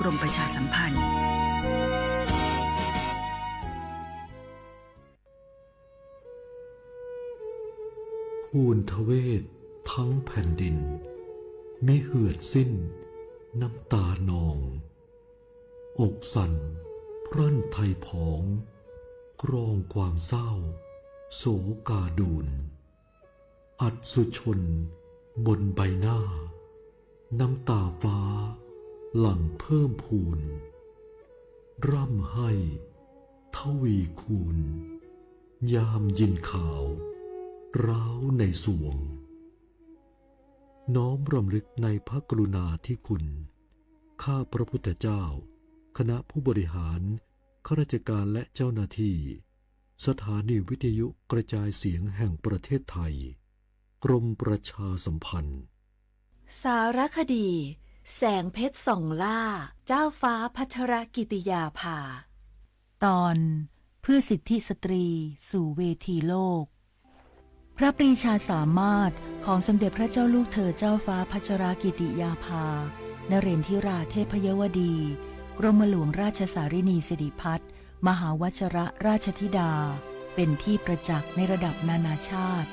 กรมประชาสัมพันธ์ ภูณทเวศทั้งแผ่นดิน มิเหือดสิ้นน้ำตานอง อกสั่นพรั่นไทยผอง กรองความเศร้า โสกาดูน อัศจรรย์บนใบหน้า น้ำตาฟ้าหลั่งเพิ่มพูน ร่ำไห้ทวีคูณ ยามยินข่าวร้าวในสวง น้อมรำลึกในพระกรุณาธิคุณ ข้าพระพุทธเจ้า คณะผู้บริหาร ข้าราชการและเจ้าหน้าที่ สถานีวิทยุกระจายเสียงแห่งประเทศไทย กรมประชาสัมพันธ์ สารคดี แสงเพชรส่องล่า เจ้าฟ้าพัชรกิติยาภา ตอน เพื่อสิทธิสตรี สู่เวทีโลก พระปรีชาสามารถของสมเด็จพระเจ้าลูกเธอเจ้าฟ้าพัชรกิติยาภา นเรนทิราเทพยวดี กรมหลวงราชสารินีสิริพัฒน์ มหาวชรราชธิดา เป็นที่ประจักษ์ในระดับนานาชาติ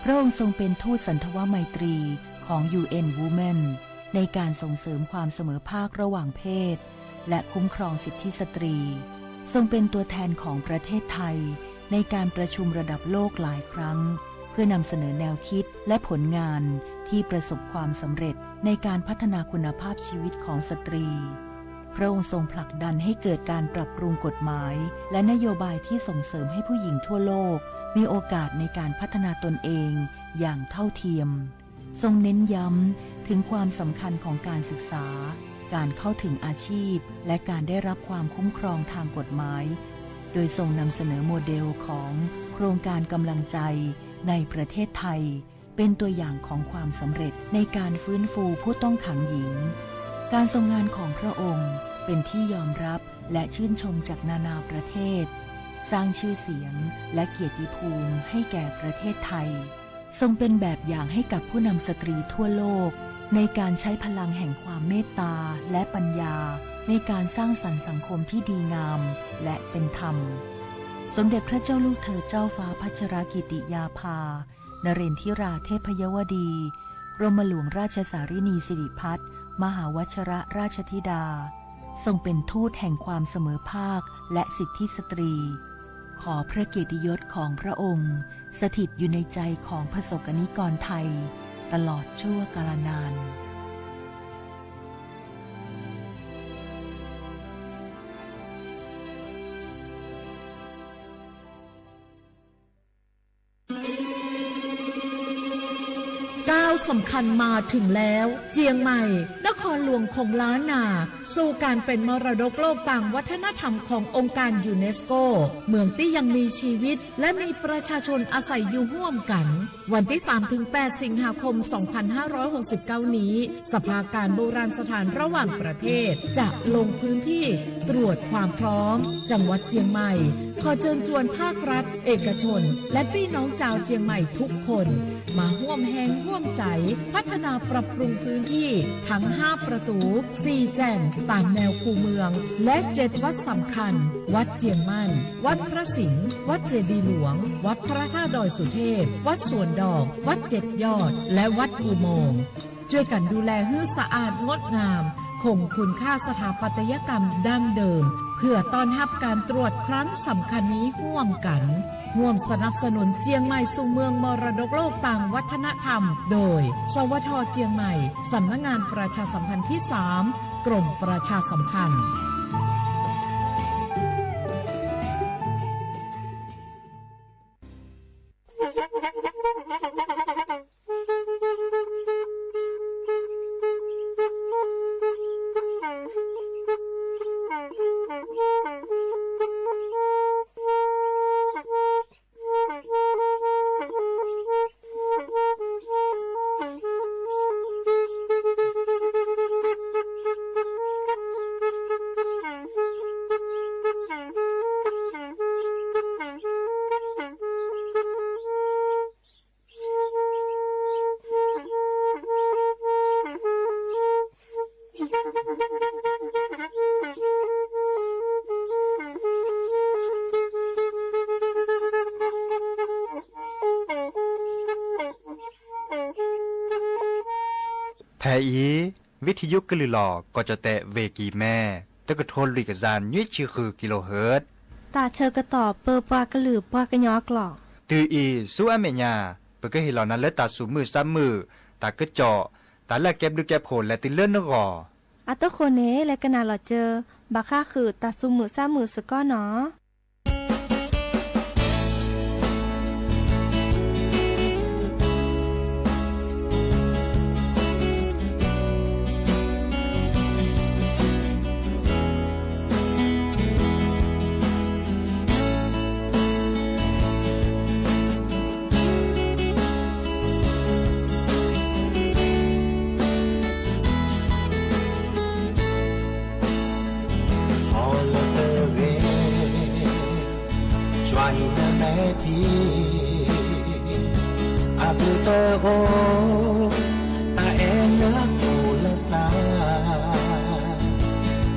พระองค์ทรงเป็นทูตสันทวไมตรีของ ยู เอ็น Women ในการส่งเสริมความเสมอภาคระหว่างเพศ และคุ้มครองสิทธิสตรี ทรงเป็นตัวแทนของประเทศไทย ในการประชุมระดับโลกหลายครั้ง เพื่อนำเสนอแนวคิดและผลงานที่ประสบความสำเร็จในการพัฒนาคุณภาพชีวิตของสตรี พระองค์ทรงผลักดันให้เกิดการปรับปรุงกฎหมาย และนโยบายที่ส่งเสริมให้ผู้หญิงทั่วโลก มีโอกาสในการพัฒนาตนเองอย่างเท่าเทียม ทรงเน้นย้ำถึงความสำคัญของการศึกษา การเข้าถึงอาชีพ และการได้รับความคุ้มครองทางกฎหมาย โดยทรงนำเสนอโมเดลของโครงการกำลังใจในประเทศไทย เป็นตัวอย่างของความสำเร็จในการฟื้นฟูผู้ต้องขังหญิง การทรงงานของพระองค์เป็นที่ยอมรับและชื่นชมจากนานาประเทศ สร้างชื่อเสียงและเกียรติภูมิให้แก่ประเทศไทย ทรงเป็นแบบอย่างให้กับผู้นำสตรีทั่วโลก ในการใช้พลังแห่งความเมตตาและปัญญา ในการสร้างสรรค์สังคมที่ดีงามและเป็นธรรม สมเด็จพระเจ้าลูกเธอเจ้าฟ้าพัชรกิติยาภา นเรนทิราเทพยวดี กรมหลวงราชสารินีสิริพัฒน์ มหาวชรราชธิดา ทรงเป็นทูตแห่งความเสมอภาคและสิทธิสตรี ขอพระเกียรติยศของพระองค์ สถิตอยู่ในใจของประสบกนิกรไทย ตลอดชั่วกาลนาน ก้าวสำคัญมาถึงแล้ว เจียงใหม่ นครหลวงของล้านนา สู่การเป็นมรดกโลกตามวัฒนธรรมขององค์การยูเนสโก เมืองที่ยังมีชีวิต และมีประชาชนอาศัยอยู่ร่วมกัน วันที่สามถึงแปดสิงหาคมสองพันห้าร้อยหกสิบเก้านี้ สภาการโบราณสถานระหว่างประเทศ จะลงพื้นที่ตรวจความพร้อม จังหวัดเจียงใหม่ ขอเชิญชวนภาครัฐ เอกชน และพี่น้องชาวเจียงใหม่ทุกคน มาร่วมแฮงร่วมใจ พัฒนาปรับปรุงพื้นที่ทั้งห้าประตู สี่แจ่ง ตามแนวคูเมือง และเจ็ดวัดสำคัญ วัดเจียงมั่น วัดพระสิงห์ วัดเจดีย์หลวง วัดพระธาตุดอยสุเทพ วัดสวนดอก วัดเจ็ดยอด และวัดอุโมงค์ ช่วยกันดูแลหื้อสะอาดงดงาม คงคุณค่าสถาปัตยกรรมดั้งเดิม เพื่อต้อนรับการตรวจครั้งสำคัญนี้ร่วมกัน ร่วมสนับสนุนเจียงใหม่สู่เมืองมรดกโลกตามวัฒนธรรม โดย สวท เจียงใหม่ สำนักงานประชาสัมพันธ์ที่สาม กรมประชาสัมพันธ์ အံၤ ဝံထံယုကလုၢ်လီၤ ကီၢ်ကၠီၣ်တဲၣ် ဝ့ၢ်ကံၢ်မဲ တကထိလွံၢ်ကယၤ နွံဆံဃုကံလိဟၢၣ် တၢ်ဆၢကတီၢ်ပၢပှၤကလုာ်ပှၤကညီအကျိာ် တုၤအံၤဆူအမဲာ်ညါ ပကဟ့ၣ်လီၤနၤလၢတၢ်သူၣ်မုာ်သးမုာ် တၢ်ကစီၣ် တၢ်လၢအကဲဘျုးကဲဖှိၣ်လဲၤတုၤလၢနဂီၢ် အတဃိန့ၣ် လဲၤကနၣ်လီၤစၢၤ ဘၣ်ဃးဃုာ်တၢ်သူၣ်မုာ်သးမုာ်စ့ၢ်ကီးနီၤ. ဟီၣ်လၢတဂ့ၤ ကွၢ်အံၤနမဲာ်ထံ အဘျုးတအိၣ် တၢ်အဲၣ်လၢကျိၣ်လၢစး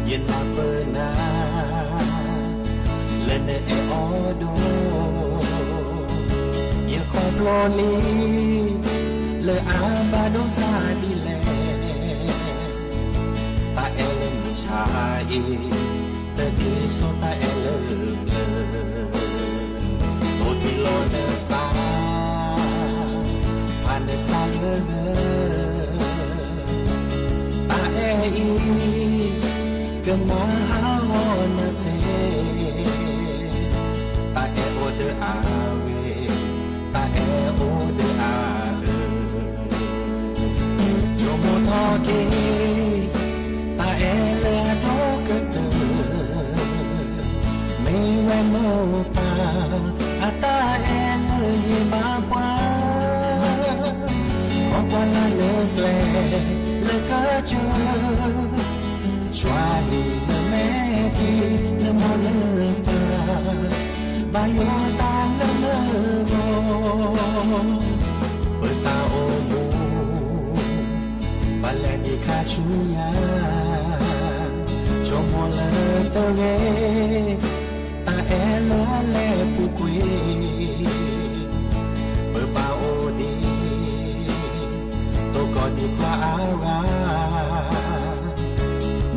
ယနၢ်ပၢၢ်နၤ လၢနအဲၣ်အီၤဒိၣ် ယခီဖျိလံ လၢအဘၣ်ဒိဆါဒ်လဲၣ် တၢ်အဲၣ်လၢမုၢ်ဆါအံၤ တဒ်သိးတၢ်အဲၣ်လၢပျၢၤ အိၣ်တ့ၢ်လီၤနသး ဖးနသးလၢ တၢ်အဲၣ်အံၤ ကမၤဟးဂီၤနၤစ့ၢ် တၢ်အဲၣ်အိၣ်ဒီးအဝဲ တၢ်အဲၣ်အိၣ်ဒီးအအၢ ဆိကမိၣ်ထီၣ်က့ၤ တၢ်အဲၣ်လၢအဒိၣ်ကတၢၢ် မ့ၢ်ဝဲမိၢ်ပၢ် အတၢ်အဲၣ်လၢယဘၣ်ပှၤ ခီကွၢ်လၢ်လၢကျဲ လၢကစၢၢ် ကွၢ်အံၤနမဲာ်ထံ နမိၢ်နပၢ် ဘၣ်ယိၣ်တၢ်လၢနဂီၢ် ပတၢ်အိၣ်မူ ပလဲၤဒံးခါဆူညါ ဆိကမိၣ်လၢတဂ့ၤ တၢ်အဲၣ်လၢအလဲၤပူၤကွံာ် ပပာ်အိၣ်ဒံး တိၢ်ကီၢ်ဒံးပှၤအါဂၤ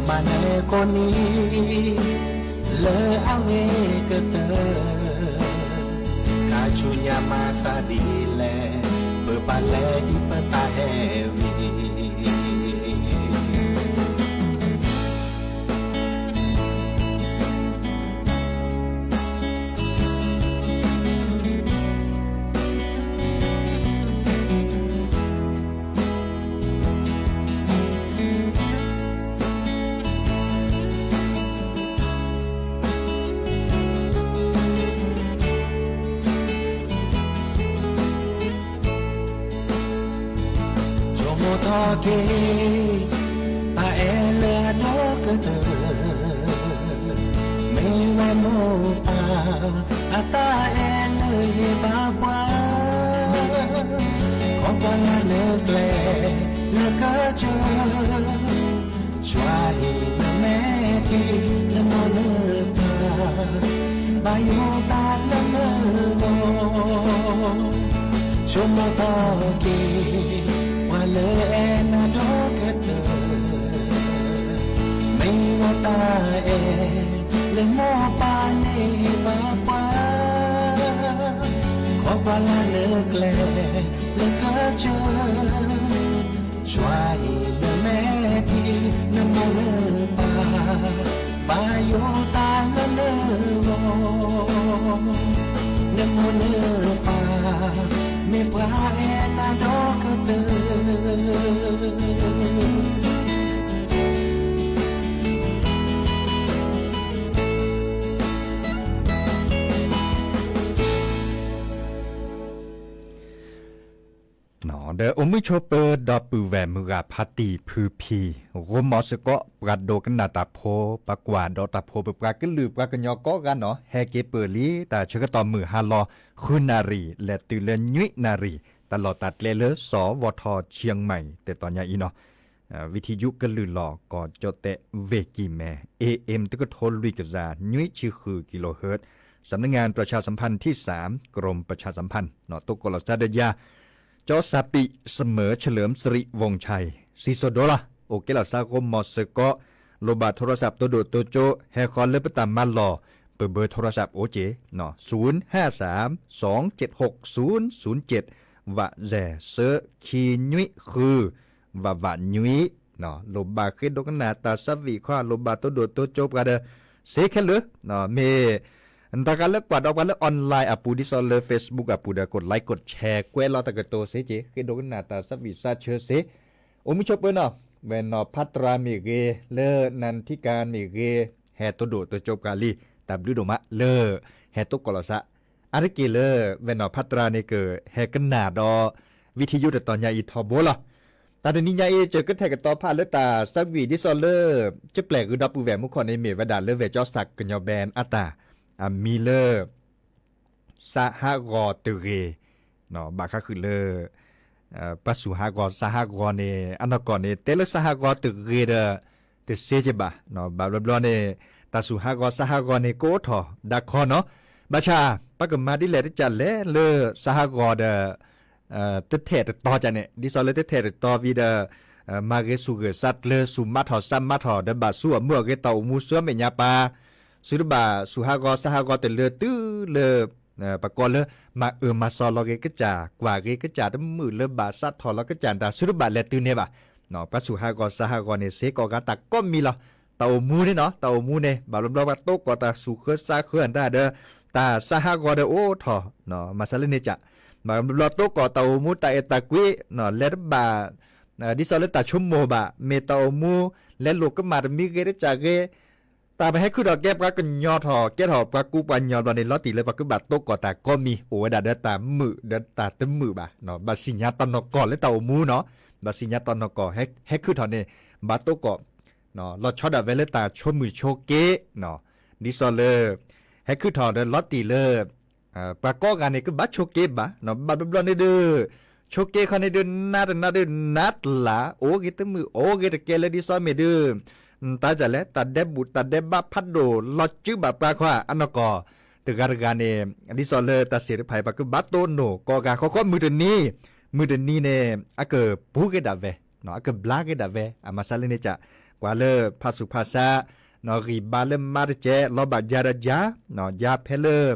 မၤနၢၤကိးနံၤ လၢအဂ့ၤကတၢၢ် ခါဆူညါမၤစၢ်ဒ်လဲၣ် ပဘၣ်လဲၤဒံးပတၢ်ဟဲဝံၤ ဆိကမိၣ်ထီၣ်က့ၤ တၢ်အဲၣ်လၢအဒိၣ်ကတၢၢ် မ့ၢ်ဝဲမိၢ်ပၢ် အတၢ်အဲၣ်လၢယဘၣ်ပှၤ ခီကွၢ်လၢ်လၢကျဲ လၢကစၢၢ် ကွၢ်အံၤနမဲာ်ထံ နမိၢ်နပၢ် ဘၣ်ယိၣ်တၢ်လၢနဂီၢ် ဆိကမိၣ်ထီၣ်က့ၤ ပှၤလၢအဲၣ်နၤဒိၣ်ကတၢၢ် မ့ၢ်ဝဲတၢ်အဲၣ် လၢမိၢ်ပၢ်န့ၢ်ဘၣ်ပှၤ ခီကွၢ်လၢ်လၢကျဲ လၢကစၢၢ် ကွၢ်အံၤနမဲာ်ထံ နမိၢ်နပၢ် ဘၣ်ယိၣ်တၢ်လၢနဂီၢ် နမိၢ်နပၢ် မ့ၢ်ပှၤအဲၣ်နၤဒိၣ်ကတၢၢ် ဒီးအိၣ်မုာ်ဆိးပၢၤဒီပုၢ်ဝဲၢ်မုၢ်ဂၤဖါတံၢ်ဖုဖံ ဂီၢ်မီၤစ့ၢ်ကီး ပှၤဒိကနၣ်တၢ်ဖိ ပှၤကွၢ်ဒီးတၢ်ဖိ ပပှၤကလုာ်ပှၤကညီကိးဂၤနီၤ ဟဲက့ၤပၢၢ်လံ တၢ်ဆၢကတီၢ်မုၢ်ဟါလီၤ ဃုနၣ်ရံၣ် လဲၤတုၤလၢနွံနၣ်ရံၣ် တၢ်လီၢ်တၢ်ကျဲလၢ စီၤဝီၤထီၣ် ဆံမံၣ် တဲတီညါအံၤနီၤ ဝံထံယုကလုၢ်လီၤ ကီၢ်ကၠီၣ်တဲၣ် ဝ့ၢ်ကံၢ်မဲ A M တကထိလွံၢ်ကယၤ နွံဆံဃုကံလိဟၢၣ် สำนักงานประชาสัมพันธ์ที่สาม กรมประชาสัมพันธ์ တိကိးလီၤစၢ်ဒီးယၤ จอสปี เสมอเฉลิมสิริวงศ์ชัย စံၣ်စိၤဒိလီၤ, အိၣ်ကဲလီၤစါဂိမီၤစ့ၢ်ကီး, လိၣ်ဘၣ်ထိရစးပတိၢ်ဒိၣ်တိကၠိ, ဟဲဃီၤလၢပတၢ်မၤလီၢ်, ပဘၢထိရစးအိၣ်က့ၤ, ศูนย์ห้าสามสองเจ็ดหกศูนย์ศูนย์เจ็ด ဝးစဲး ဆၢခံနွံဃု ဝးဝးနွံ, လိၣ်ဘၣ်ဃ့ဒိကနၣ်တၢ်ဆါဝံၣ်ခီ လိၣ်ဘၣ်တိၢ်ဒိၣ်တိကၠိပှၤဒီး စ့ခဲလၢာ်, မ့ၢ် တဂၤလၢကွၢ်ဒီးပှၤလၢ online အပူၤ ဒ်သိးလၢ Facebook အပူၤဒီး กดไลค์ กดแชร์ ကွဲးလီၤတၢ်ကတိၤစ့က့ၤ ဃ့ဒိကနၣ်တၢ်ဆါဝံၣ်ဆါဆၢစ့, အိၣ်မူဆိးပၢၤနီၤ, ဝဲၢ်နီၢ်ဖးတြၢ်မ့ၢ်ဂ့ၤ, လၢနၢ်ထံကၣ်မ့ၢ်ဂ့ၤ, ဟဲတိၢ်ဒိၣ်တိကၠိပှၤလံ, တၢ်ဘျုးဒိၣ်မးလၢ ဟဲတိၢ်ကီၢ်လီၤစါ, အါတက့ၢ်လၢ ဝဲၢ်နီၢ်ဖးတြၢ်န့ၣ်ကဟဲကနၣ်ဒီး ဝံထံယိတတီၤညါအံၤထီဘိလီၤ. တၢ်တနံၤညါအံၤ ကကဲထီၣ်ကတီၤဖးလၢတၢ်ဆါဝံၣ်ဒ်သိးလၢ ကပျဲၢ်ဂုၤဒီပုၢ်ဝဲၢ်မူခိၣ်န့ၣ် မ့ၢ်ဝဲဒၣ်လၢဝဲၢ်ကၠီစၣ်ကညီဘဲအတၢ် အမံၤလၢ စးဟးဂီၤတဂ့ၤ, ဘၣ်ဃးဃုာ်လၢ ပှၤစူၢ်ဟးဂီၤစးဟးဂီၤန့ၣ် အနီၢ်ကီၢ်န့ၣ် တဲလၢစးဟးဂီၤတဂ့ၤဒီး တစ့က့ဘၣ်, ဘၣ်ဘျီဘျီန့ၣ် တၢ်စူၢ်ဟးဂီၤစးဟးဂီၤန့ၣ် ကအိၣ်ထီၣ်ဒါခီနီၤ, ဘၣ်ဆၣ် ပကမၤဒ်လဲၣ်တကးလဲၣ်လၢစးဟးဂီၤဒီး တထဲးတတီၤကန့ၣ် ဒ်သိးလၢတထဲးတတီၤဝံၤဒီး မၤဂ့ၤဆူၣ်ဂ့ၤဆါကျၢၤ ဆူၣ်မးထီၣ်စးမးထီၣ် ဒီးဘၣ်ဆူအမုၢ်အဂ့ၤတၢ်အိၣ်မူဆူမဲာ်ညါပၢ်, စုတဘၣ်စူၢ်ဟးဂီၤစးဟးဂီၤတလၢတုၤလၢ ပကိးလၢ မၤအၢမၤစီၤလီၤက့ၤကစၢ် ကွၢ်က့ၤကစၢ်တမုာ်လၢဘၣ်စးထီၣ်လီၤကစၢ်တၢ် စုတဘၣ်လဲၤတုၤန့ၢ်ဘၣ်, ပှၤစူၢ်ဟးဂီၤစးဟးဂီၤန့ၣ် စ့ကိးဂၤတၢ်ကိးမံၤလီၤ. တၢ်အိၣ်မူန့ၣ်နီၤ တၢ်အိၣ်မူန့ၣ် ဘၣ်ဘျီဘျီပှၤတိၢ်ကီၢ်တၢ်စူၢ်ဃၢစးဃၢတၢ်ဒီး တၢ်စးဟးဂီၤဒီးအိၣ်ထီၣ် မၤစၢၤလၢန့ၣ်ကၢ်, ဘၣ်ဘျီဘျီတိၢ်ကီၢ်တၢ်အိၣ်မူတၢ်အဲၣ်တၢ်ကွံ လဲၤတဘၣ် ဒ်သိးလၢတၢ်ဆိကမိၣ်ဘၣ် မ့ၢ်တၢ်အိၣ်မူ လဲၤလိာ်ကမၣ်တမံၤဂ့ၤတကးဂ့ၤ တၢ်ပဟဲခုၣ်ထီၣ်ကဲပှၤကညီထီၣ် ကဲထီၣ်ပှၤကူပှၤညီဘျီန့ၣ် လီၤတံၢ်လၢပှၤကဘၣ်တိၢ်ကီၢ်တၢ်ကိးမံၤ အိၣ်ဝဲဒၣ်ဒီးတၢ်မုာ်ဒီးတၢ်တမုာ်ဘၣ်, ဘၣ်စံၣ်ညါတၢ်နီၢ်ကီၢ်လၢတၢ်အိၣ်မူနီၤ, ဘၣ်စံၣ်ညါတၢ်နီၢ်ကီၢ် ဟဲခုၣ်ထီၣ်န့ၣ် ဘၣ်တိၢ်ကီၢ် လီၤဆီဒၣ်ဝဲလၢတၢ်ဆိမုၢ်ဆိက့ ဒ်သိးလၢ ဟဲခုၣ်ထီၣ်ဒီးလီၤတံၢ်လၢ ပှၤကိးဂၤန့ၣ် ကဘၣ်ဆိက့ဘၣ်, ဘၣ်ဘျီဘျီန့ၣ်ဒုး ဆိက့ခီန့ၣ်ဒုး နးတနးဒုး နးတလး အိၣ်ဂ့ၤတမုာ် အိၣ်ဂ့ၤတကဲလၢဒ်သိးမ့ၢ်ဒုး တၢ်ကလဲၣ် တၢ်ဒဲးဘူးတၢ်ဒဲးဘးဖးဒိၣ် လီၤစုဘၣ်ပှၤခီ အနီၢ်ကီၢ် တဂၤတဂၤန့ၣ် ဒ်သိးလၢတၢ်စ့ၣ်တဖၣ်အံၤ ပှၤကဘၣ်တိၢ်နီၣ်ကိးဂၤဃီဃီ မုၢ်တနံၤ မုၢ်တနံၤန့ၣ် အကပူၤက့ၤဒၣ်ဝဲ အကဘျါက့ၤဒၣ်ဝဲ အမၤစၢၤလၢန့ၣ်ကၢ် ပှၤလၢဖးစူၢ်ဖးဆါ ဂံၢ်ဘါလၢမါတကဲ လီၤဘၣ်ယၤဒီးယၤ ယၤဖဲလၢ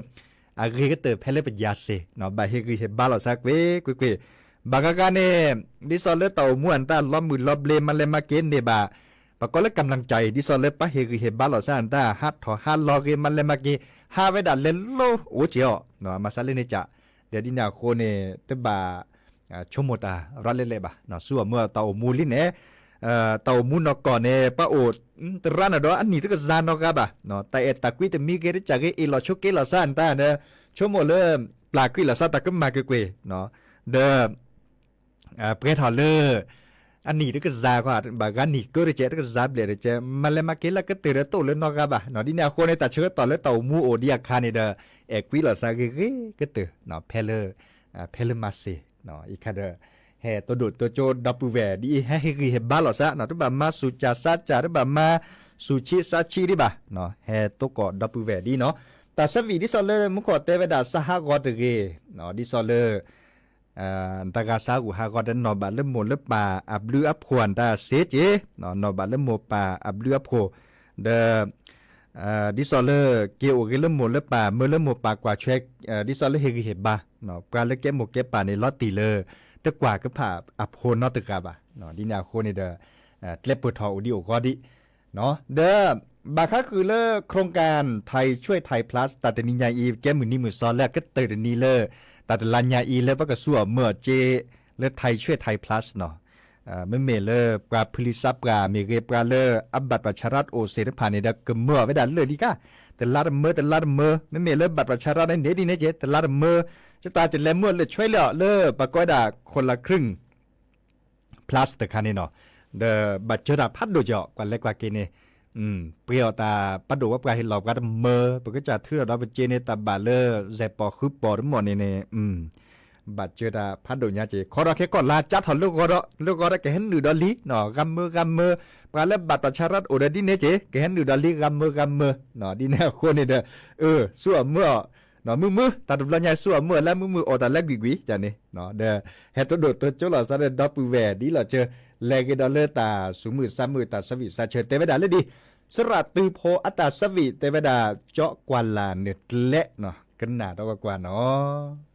အဂ့ၤကတၢၢ်ဖဲလၢပယၤစ့ၢ် ဘၣ်ဟ့ၣ်ဂံၢ်ဟ့ၣ်ဘါလိာ်သးကွ့ၢ်ကွ့ၢ်ကွ့ၢ် ဘၣ်ဂၤဂၤန့ၣ် ဒ်သိးလၢတၢ်အိၣ်မူအတၢ်လီၤမုၢ်လီၤဘျ့မၤလဲၤမၤက့ၤန့ၢ်ဘၣ် ပကိးလၢကမျၢၢ်ကၢ်အံၤ ဒ်သိးလၢပဟ့ၣ်ဂံၢ်ဟ့ၣ်ဘါလိာ်သးအတၢ် ဟးထီၣ်ဟးလီၤဂ့ၤမၤလဲၤမၤက့ၤ ဟးဝဲဒၣ်လဲၤလိၤအိၣ်က့ၤအီၤ မၤစၢၤလၢန့ၣ်ကၢ် ဒီးဒ်န့ၣ်အဃိန့ၣ် တဘၣ် ဆိကမိၣ်တၢ်ရၤလဲၣ်လဲၣ်ဘၣ် ဆူအမုၢ်တၢ်အိၣ်မူလံန့ၣ် တၢ်အိၣ်မူနီၢ်ကီၢ်န့ၣ် ပှၤအိၣ် တရါန့ၣ်ဒီးအနံၣ်တကစၢ်နီတဂၤဘၣ် တၢ်အဲၣ်တၢ်ကွံတမံၤဂ့ၤတကးဂ့ၤ အ့ၣ်လိာ်ဆိက့လိာ်သးအတၢ်ဒီး ဆိကမိၣ်လၢ ပျၢ်ကွံာ်လိာ်သးတၢ်ကမၣ်ကွ့ၢ်ကွ့ၢ် ဒီး ပှဲၤထီၣ်လၢ အနံၣ်တကစၢ်ခီ ဘၣ်ဂၤနံၣ်ကၢတကဲး တကစၢ်ဘျဲၣ်တကဲး မၤလဲၤမၤက့ၤလၢကတၢၢ်ဒီးတအိၣ်လၢနီတဂၤဘၣ် ဒ်န့ၣ်အဃိန့ၣ် တၢ်ဆၢကတီၢ်လၢတၢ်အိၣ်မူအိၣ်ဒံးအခါန့ၣ်ဒီး အဲၣ်ကွံာ်လိာ်သးဂ့ၤဂ့ၤကတၢၢ် ဖဲလၢ ဖဲလၢမၤစၢၤ အံၤခါဒီး ဟဲတိၢ်ဒိၣ်တိစၢၤဒီပုၢ်ဝဲၢ် ဒ်အံၤ ဟဲဟ့ၣ်ဂံၢ်ဟ့ၣ်ဘါလိာ်သး တဘၣ်မၤဆူၣ်စၢ်စါစၢ် တဘၣ်မၤဆူၣ်ဆံးစါဆံးဒံးဘၣ် ဟဲတိၢ်ကီၢ်ဒီပုၢ်ဝဲၢ်ဒ်အံၤနီၤ တၢ်ဆါဝံၣ်ဒ်သိးလၢမူခိၣ်တဲဝဲဒၣ် စးဟးဂီၤတဂ့ၤ ဒ်သိးလၢ တၢ်ဂၤစးဂူာ်ဟးဂီၤဒီး နီၢ်ဘၣ်လၢမိၢ်လၢပၢ်အဘျုးအဖှိၣ်အတၢ်စ့က့ၤ နီၢ်ဘၣ်လၢမိၢ်ပၢ်အဘျုးအဖှိၣ် ဒီး ဒ်သိးလၢ က့ၤအိၣ်ဂ့ၤလၢမိၢ်လၢပၢ် မၢလၢမိၢ်ပၢ်ကွၢ်ထွဲ ဒ်သိးလၢဟ့ၣ်ဂံၢ်ဟ့ၣ်ဘါ ပှၤလၢကဲမိၢ်ကဲပၢ်န့ၣ် လီၤတံၢ်လၢ တကွၢ်ကဖၣ်အဖိနီတဂၤဘၣ် ဒ်န့ၣ်အဃိန့ၣ်ဒီး ကျဲပၢၤထီၣ်အိၣ်ဒံးအိၣ်ဂီၢ်ဒံး ဒီး ဘၣ်ဃးဃုာ်လၢ โครงการไทยช่วยไทย Plus တၢ်တနံၤညါအံၤ ကဲမုၢ်နံၤမုၢ်သီလၢအကတၢၢ်တနံၤလၢ တၢ်တလါညါအံၤလၢပကဆူၣ်အီၣ်မၢအီၣ်စ့ လၢ ไทยช่วยไทย Plus နီၤ မ့မ့ၢ်လၢပှၤဖုလံာ်စးပှၢ်မ့ၢ်ဂ့ၤ ပှၤလၢအ บัตรประชารัฐ အိၣ်သ့ၣ်တဖၣ်န့ၣ်ဒီး ကမၢအီၣ်ဝဲဒၣ်လၢာ်လံကါ တလါတမၢ တလါတမၢ မ့မ့ၢ်လၢ บัตรประชารัฐ န့ၣ် န့ၢ်ဒ်န့ၣ်က့ၤ တလါတမၢ ကတၢၢ်ကလဲၤမၢအီၣ်လၢာ်ဆွဲလၢအီၤလၢ ပှၤကိးဝဲဒၣ် คนละครึ่ง Plus တခါန့ၣ်နီၤ ဒီးဘၣ်စၢၤတၢ်ဖးဒိၣ်ကီး ကွၢ်လဲၤကွၢ်က့ၤန့ၣ် ပှ့ၤအီၣ်တၢ်ဖးဒိၣ်ဝဲပှၤဟ့ၣ်လီၤပှၤတမၢ ပကစၢ်ထုးထီၣ်ဒီးပစ့န့ၣ် တၢ်ဘၣ်လၢ စဲးပိာ်ဃုပိာ်တမီၢ်န့ၣ်န့ၣ် ဘၣ်စၢၤတၢ်ဖးဒိၣ်ညါက့ၤ ခီဒီးခဲကီၢ်လါ ကၢ်ထီၣ်လၢဂီၤဒီး လၢဂီၤဒီးကဟဲနုာ်ဒီးလံ ဂၤမၢဂၤမၢ ပှၤလၢ บัตรประชารัฐ အိၣ်ဒီးဒ်န့ၣ်က့ၤ ကဟဲနုာ်ဒီးလံ ဂၤမၢဂၤမၢ ဒ်န့ၣ်အဃိန့ၣ်ဒီး အၢ ဆူအီၣ်မၢအီၣ် မုာ်မုာ် တၢ်တဘျီညါဆူအီၣ်မၢအီၣ်လၢမုာ်မုာ် အိၣ်တၢ်လၢကွံာ်ကွံာ် ကန့ၣ် ဒီး ဟဲတိၢ်ဒိၣ်တိစၢၤလိာ်သးဒီးဒီပုၢ်ဝဲၢ်ဒ်လီၤစၢၤ လဲၤက့ၤဒီးလၢတၢ်ဆူးမုၢ်ဆါမုၢ် တၢ်ဆၢဝံၣ်ဆါဆၢ တဲဝဲဒၣ်လၢဒ် စရၣ်တုၤဖိအတၢ်ဆၢဝံၣ် တဲဝဲဒၣ် ကၠီကွၢ်လၢ်နၢၤကျဲနီၤ ကနၣ်ဒီးကွၢ်ကွၢ်နီၤ.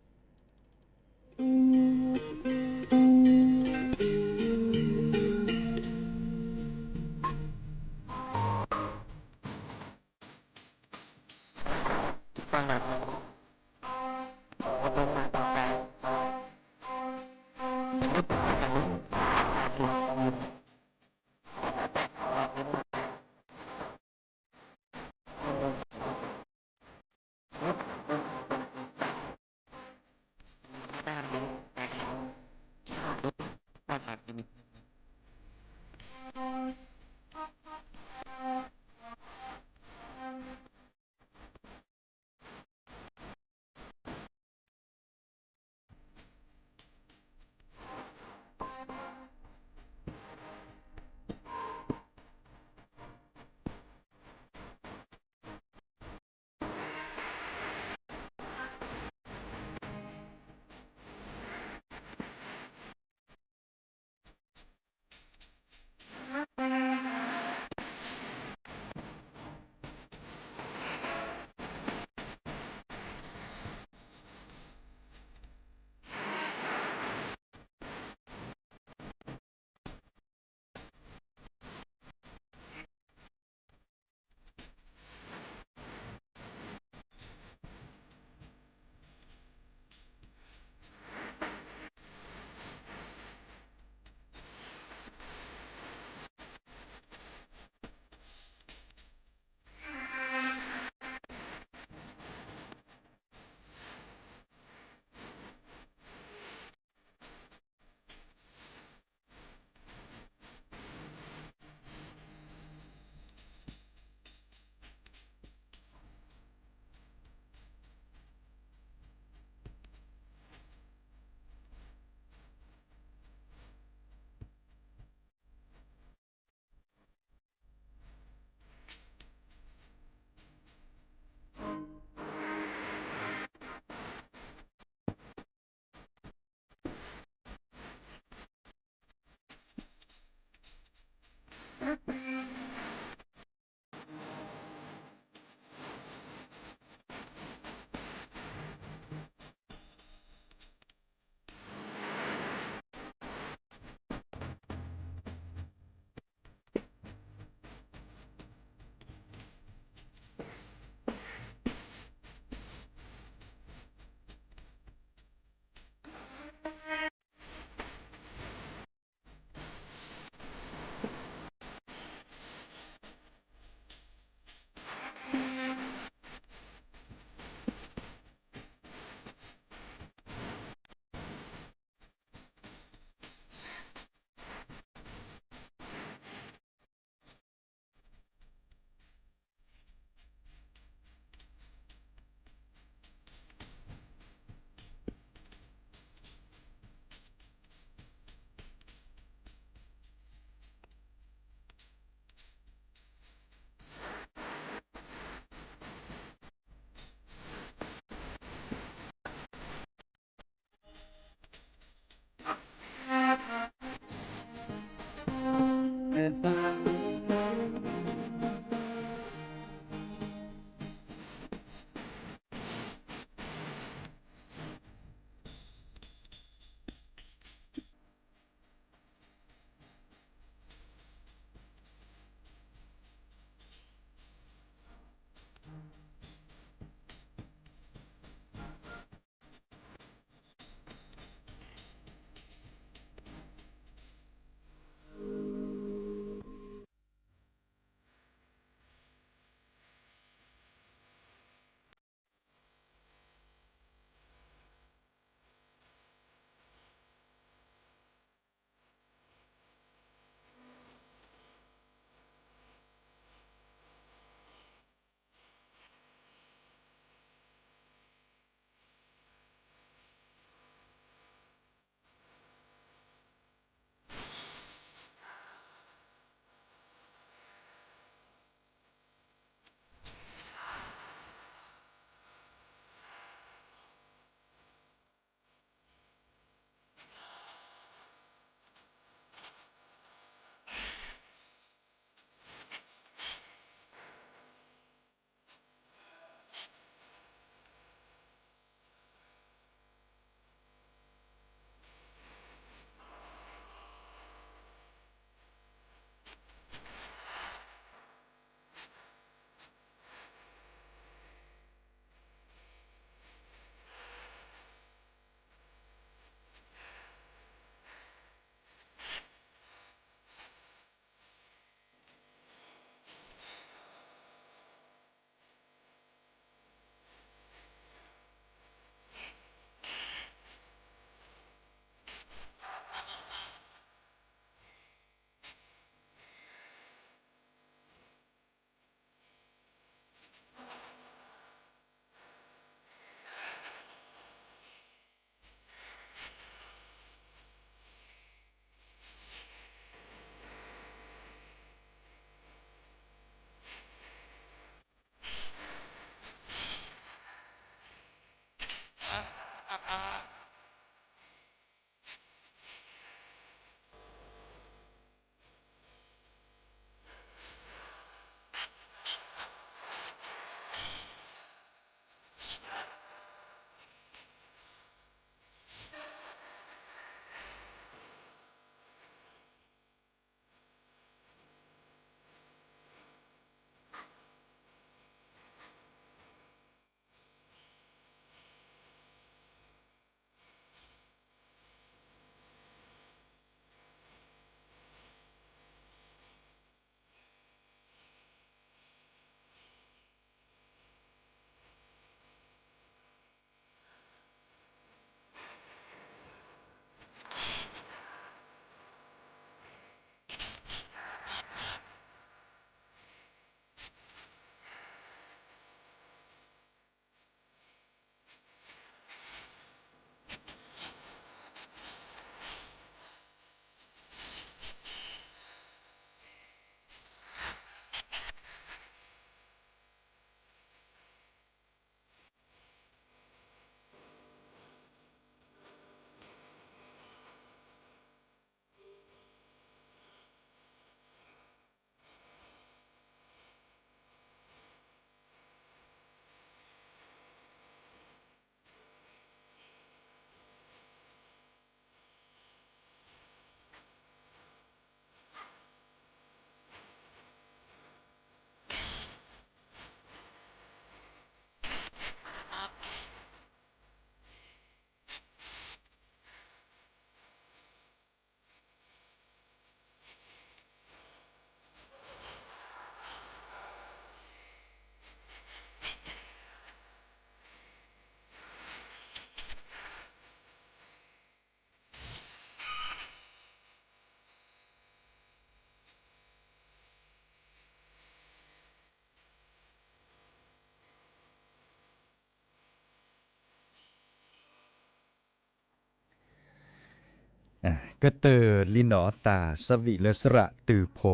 ကတၢၢ်လံနီၤ တၢ်ဆၢဝံၣ်လၢသရၣ်တုၤဖိ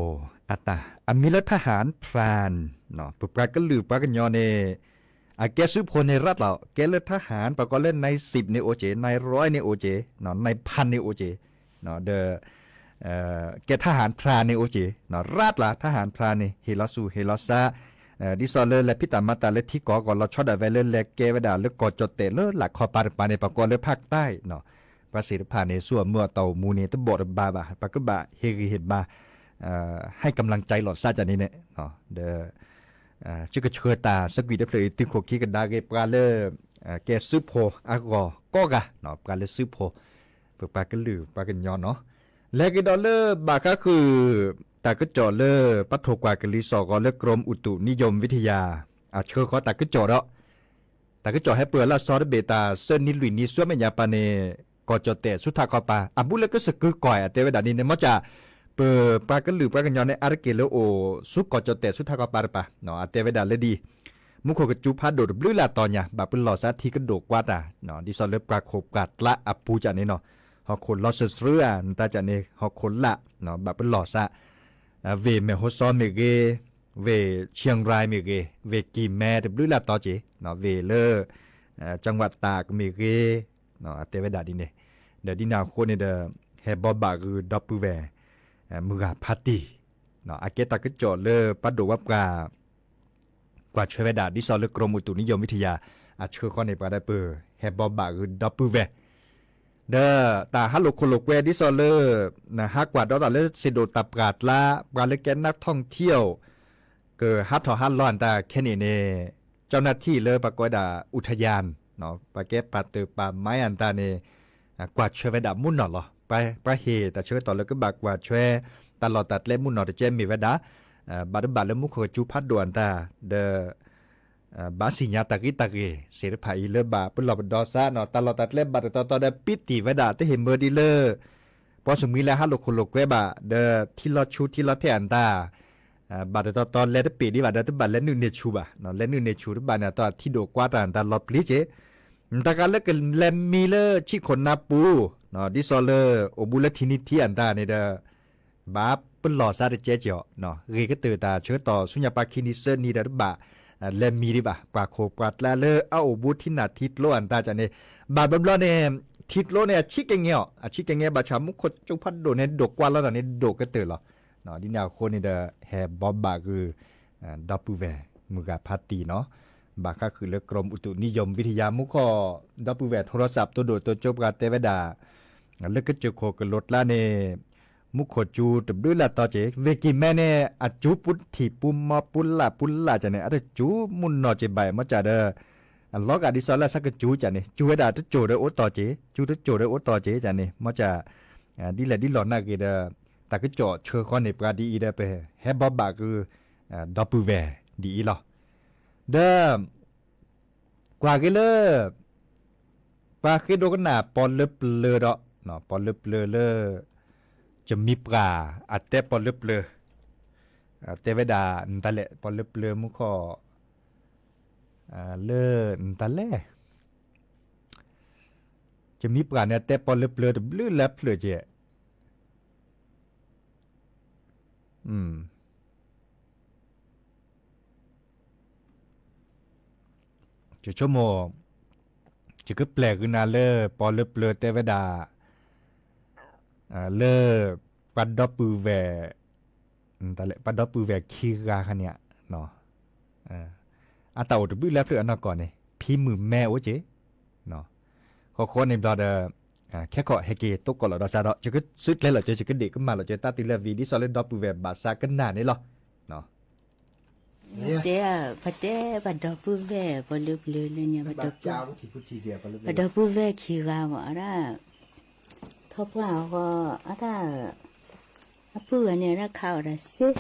အတၢ် အမံၤလၢ ทหารพราน ပပှၤကလုာ်ပှၤကညီန့ၣ် အကဲစုဖိန့ၣ်ရၣ်လီၤ ကဲလၢ ทหาร ပှၤကိးလၢ นายสิบ န့ၣ်အိၣ်က့ၤ นายร้อย န့ၣ်အိၣ်က့ၤ นายพัน န့ၣ်အိၣ်က့ၤ ဒီး ကဲ ทหารพราน န့ၣ်အိၣ်က့ၤ ရၣ်လီၤ ทหารพราน န့ၣ် ဟ့ၣ်လီၤဆူၣ်ဟ့ၣ်လီၤစး ဒ်သိးလၢလဲၤဖံးတၢ်မၤတၢ်လၢထံကီၢ်အဂီၢ် လီၤဆီဒၣ်ဝဲလၢလဲၤကဲဝဲဒၣ်လၢကီၢ်ကၠီၣ်တဲၣ်လၢလၢ်ခီပၤတပၤန့ၣ် ပှၤကိးလၢ ภาคใต้ နီၤ ပှၤသ့ၣ်တဖၣ်န့ၣ် ဆူအမုၢ်အတီၢ်အိၣ်မူန့ၣ် တဘီၣ်တဘါဘၣ် ပကဘၣ်ဟ့ၣ်ဂံၢ်ဟ့ၣ်ဘါ ဟဲကမျၢၢ်ကၠဲလီၤစးကန့ၣ်န့ၣ် ဒီး ကဆှၢတၢ်သကွံာ်တဖျၢၣ်အံၤ သုးခိၣ်ခံကဒါက့ၤ ပှၤလၢ ကဲစုဖိအဂီၢ်ကိးဂၤ ပှၤလၢစုဖိ ပပှၤကလုာ်ပှၤကညီနီၤ လဲၤကဒီးလၢဘၣ်ဃးဃုာ် တၢ်ကစီၣ်လၢ ပှၤထိၣ်ကွၢ်ကလံၤစိးဂီၤလၢ กรมอุตุนิยมวิทยา အဆှၢဃီတၢ်ကစီၣ်ဒီး တၢ်ကစီၣ်ဟဲပၢၢ်လၢအစီတဘ့ၣ် တၢ်သၢနံၤလွံၢ်နံၤဆူမဲာ်ညါပၤန့ၣ် ကီၢ်ကၠီၣ်တဲၣ်ဆူထးခီပၤ အဘူးလၢကစၢၢ်ကုကီၢ် အတဲဝဲဒၣ်ဒ်န့ၣ် မ့ၢ်ကၢ် ပပှၤကလုာ်ပှၤကညီန့ၣ် အါတက့ၢ်လၢအိၣ်ဆူကီၢ်ကၠီၣ်တဲၣ်ဆူထးခီပၤတပၤ အတဲဝဲဒၣ်လၢဒ် မူခိၣ်ကစူဖးဒိၣ်တဘျုးလၢ်တီၤညါ ဘၣ်ပလီၢ်စးထံကဒိၣ်ကွါတၢ် ဒ်သိးလၢပှၤခိၣ်ပှၤကျါအပူၤကန့ၣ်နီၤ ဟီၣ်ခိၣ်လီၤစၢၤစၢၤဧါ နတၢ်ကန့ၣ် ဟီၣ်ခိၣ်လၢ် ဘၣ်ပလီၢ်စး ဝ့ၢ်မဲၢ်ဟိစီမ့ၢ်ဂ့ၤ, ဝ့ၢ်ချံရၢၢ်မ့ၢ်ဂ့ၤ, ဝ့ၢ်ကံၢ်မဲတဘျုးလၢ်တီၤက့ၤ, ဝ့ၢ်လၢ ကၠွၣ်ဝးတၢ်ကမ့ၢ်ဂ့ၤ, အတဲဝဲဒၣ်ဒ်န့ၣ်, ဒီးဒ်န့ၣ်အဃိန့ၣ်ဒီး ဟဲဘီဘၣ်ဂုာ်ဒီပုၢ်ဝဲၢ် မုၢ်ဂၤဖါတံၢ်, အကဲတၢ်ကစီၣ်လၢပှၤဒိၣ်ဝဲပှၤ ကွၢ်ထွဲဝဲဒၣ် ဒ်သိးလၢ กรมอุตุนิยมวิทยา အဆှၢဃီန့ၣ် ပှၤဒီးပဟဲဘီဘၣ်ဂုာ်ဒီပုၢ်ဝဲၢ် ဒီးတၢ်ဟးလိာ်ခိၣ်လိာ်ကွဲ ဒ်သိးလၢ နဟးကွၢ်ဒီးတၢ်လၢစံၣ်ဒိၣ်တၢ်ပှၢ်ကျါ ပှၤလၢကဲ นักท่องเที่ยว ကဟးထီၣ်ဟးလီၤအတၢ်ခဲန့ၣ်န့ၣ် เจ้าหน้าที่ လၢပှၤကိးဝဲဒၣ် อุทยาน ပှၤကဲပာ်တၢ်ပာ်မၤအတၢ်န့ၣ် ကွၢ်ထွဲဝဲဒၣ်မုၢ်နီၢ်လီၤ. ပှၤဟ့ၣ်တၢ်ဆၢကတီၢ်လၢကဘၣ်ကွၢ်ထွဲ တၢ်လီၢ်တၢ်ကျဲမုၢ်နီၢ်တကဲမ့ၢ်ဝဲဒၣ် ဘၣ်တဘၣ်လၢမူခိၣ်ကစူဖးဒိၣ်အတၢ် ဒီး ဘၣ်စံၣ်ညါတၢ်ဂ့ၢ်တၢ်ဂ့ၢ်သ့ၣ်တဖၣ်အံၤလၢဘၣ်ပလီၢ်ပဒီစးနီၤ တၢ်လီၢ်တၢ်ကျဲဘၣ်တတီၤတီၤဒီးပံတံၢ်ဝဲဒၣ် တဟ့ၣ်မၢဒ်လၢ ပှၤစူၣ်မှံလၢဟးလိာ်ခိၣ်လိာ်ကွဲဘၣ် ဒီးထံလီၤဆူထံလီၤထဲအတၢ် ဘၣ်တတီၤတီၤလဲၤတပ့ၢ်ဒံးဘၣ်ဒီးတဘၣ်လဲၤနုာ်န့ၢ်ဆူၣ်ဘၣ်, လဲၤနုာ်န့ၢ်ဆူၣ်တဘၣ်န့ၣ် တၢ်ထံဒိၣ်ကွါတၢ်တၢ်လီၤပျံၤက့ၤ, တၢ်ဂၤလၢကလဲၤမံလၢဆံၣ်ခိၣ်နၢ်ပူၤ ဒ်သိးလၢအိၣ်ဘူးလၢထံနံၤထံအတၢ်န့ၣ်ဒီး ဘၣ်ပလီၢ်စးတကဲက့ၤအီၤ, ဂ့ၤကတၢၢ်တၢ်ဆၢကတီၢ်ဆူညါပၤခံနံၤသၢနံၤဒီးတဘၣ် လဲၤမံဒံးဘၣ် ပှၤခိၣ်ပှၤကျါလၢအအိၣ်ဘူးထံနၢ်ထံကျိအတၢ်န့ၣ်, ဘၣ်ဘျီဘျီန့ၣ် ထံကျိန့ၣ် အဆံးကဲငဲအီၤ အဆံးကဲငဲဘၣ်ဆၣ်မူခိၣ်ကစူဖးဒိၣ်န့ၣ် ဒိၣ်ကွါလီၤတၢ်န့ၣ် ဒိၣ်ကတၢၢ်လီၤ. ဒ်န့ၣ်အဃိန့ၣ်ဒီး ဟဲဘီဘၣ်ဂုာ် ဒီပုၢ်ဝဲၢ်မုၢ်ဂၤဖါတံၢ်နီၤ, ဘၣ်ဃးဃုာ်လၢ กรมอุตุนิยมวิทยา မူခိၣ် ဒီပုၢ်ဝဲၢ်ထိရစး တိဒိၣ်တိကၠိပှၤတဲဝဲဒၣ် လၢကစၢၢ်ခိၣ်ကလိၤကျါန့ၣ် မူခိၣ်ကစူတဘျုးလၢ်တီၤက့ၤ ဝ့ၢ်ကံၢ်မဲန့ၣ် အစူပူထံၣ်ပူမီပူလၢ်ပူလၢ်ကန့ၣ် အတစူမုၢ်နီၢ်က့ၤဘၣ် မ့ၢ်ကဒီး အလီၤဂာ်ဒ်သိးလၢအဆၢကစူကန့ၣ် စူဝဲဒၣ်တစိၢ်ဒီးအိၣ်တီၤက့ၤ စူတစိၢ်ဒီးအိၣ်တီၤက့ၤကန့ၣ် မ့ၢ်က ဒ်လဲၣ်ဒ်လဲၣ်နာ်ဂ့ၤဒီး တၢ်ကစီၣ်ဆှၢဃီန့ၣ် ပှၤဒ်အံၤဒီး ပဟဲဘီဘၣ်ဂုာ် ဒီပုၢ်ဝဲၢ်ဒ်အံၤလီၤ. ဒီး ကွၢ်က့ၤလၢ ပှၤဃ့ဒိကနၣ်ပီၣ်လၢပျၢၤဒီး ပီၣ်လၢပျၢၤလၢ ကမံပှၢ် အတဲပီၣ်လၢပျၢၤ တဲဝဲဒၣ် နတၢ်လဲၣ် ပီၣ်လၢပျၢၤမူခိၣ် လၢ နတၢ်လဲၣ် ကမံပှၢ်န့ၣ် အတဲပီၣ်လၢပျၢၤတဘျုးလၢ်ဖျၢၣ်ကဲ ယဆိကမိၣ် ယကပျဲၢ်ဂုာ်နၤလၢ ပီၣ်လၢပျၢၤတဲဝဲဒၣ် လၢ ပှၤဒီပုၢ်ဝဲၢ် ပှၤဒီပုၢ်ဝဲၢ်ခံဂၤခါန့ၣ် အတၢ်အိၣ်တဘျုးလၢ်ဖျၢၣ်အနီၢ်ကီၢ်န့ၣ် ဖံမုၣ်မဲအိၣ်က့ၤ ဃီဃီန့ၣ်ဘျီဒီး ခဲခီဟဲက့ၤတိကိးလီၤဒီးစးဒီး ယကစုကျဲလီၤက့ၤ ယကဒ့ၣ်ကမၢ်လီၤက့ၤ တၢ်တုၤလၢဝံၤ ဒ်သိးလၢဒီပုၢ်ဝဲၢ်ဘၣ်ဆၢကနၣ်န့ၣ်လီၤ. တဲ ပတဲပှၤဒီပုၢ်ဝဲၢ်ပီၣ်လၢပျၢၤလၢညါ ပှၤဒီပုၢ်ဝဲၢ်ခံဂၤမ့ၢ်ဒၣ် ထီၣ်ပှၢ်အဂီၢ် အတၢ် အပုၢ်ဂၤန့ၣ် အတၢ်ခးအီၣ်တၢ်စ့,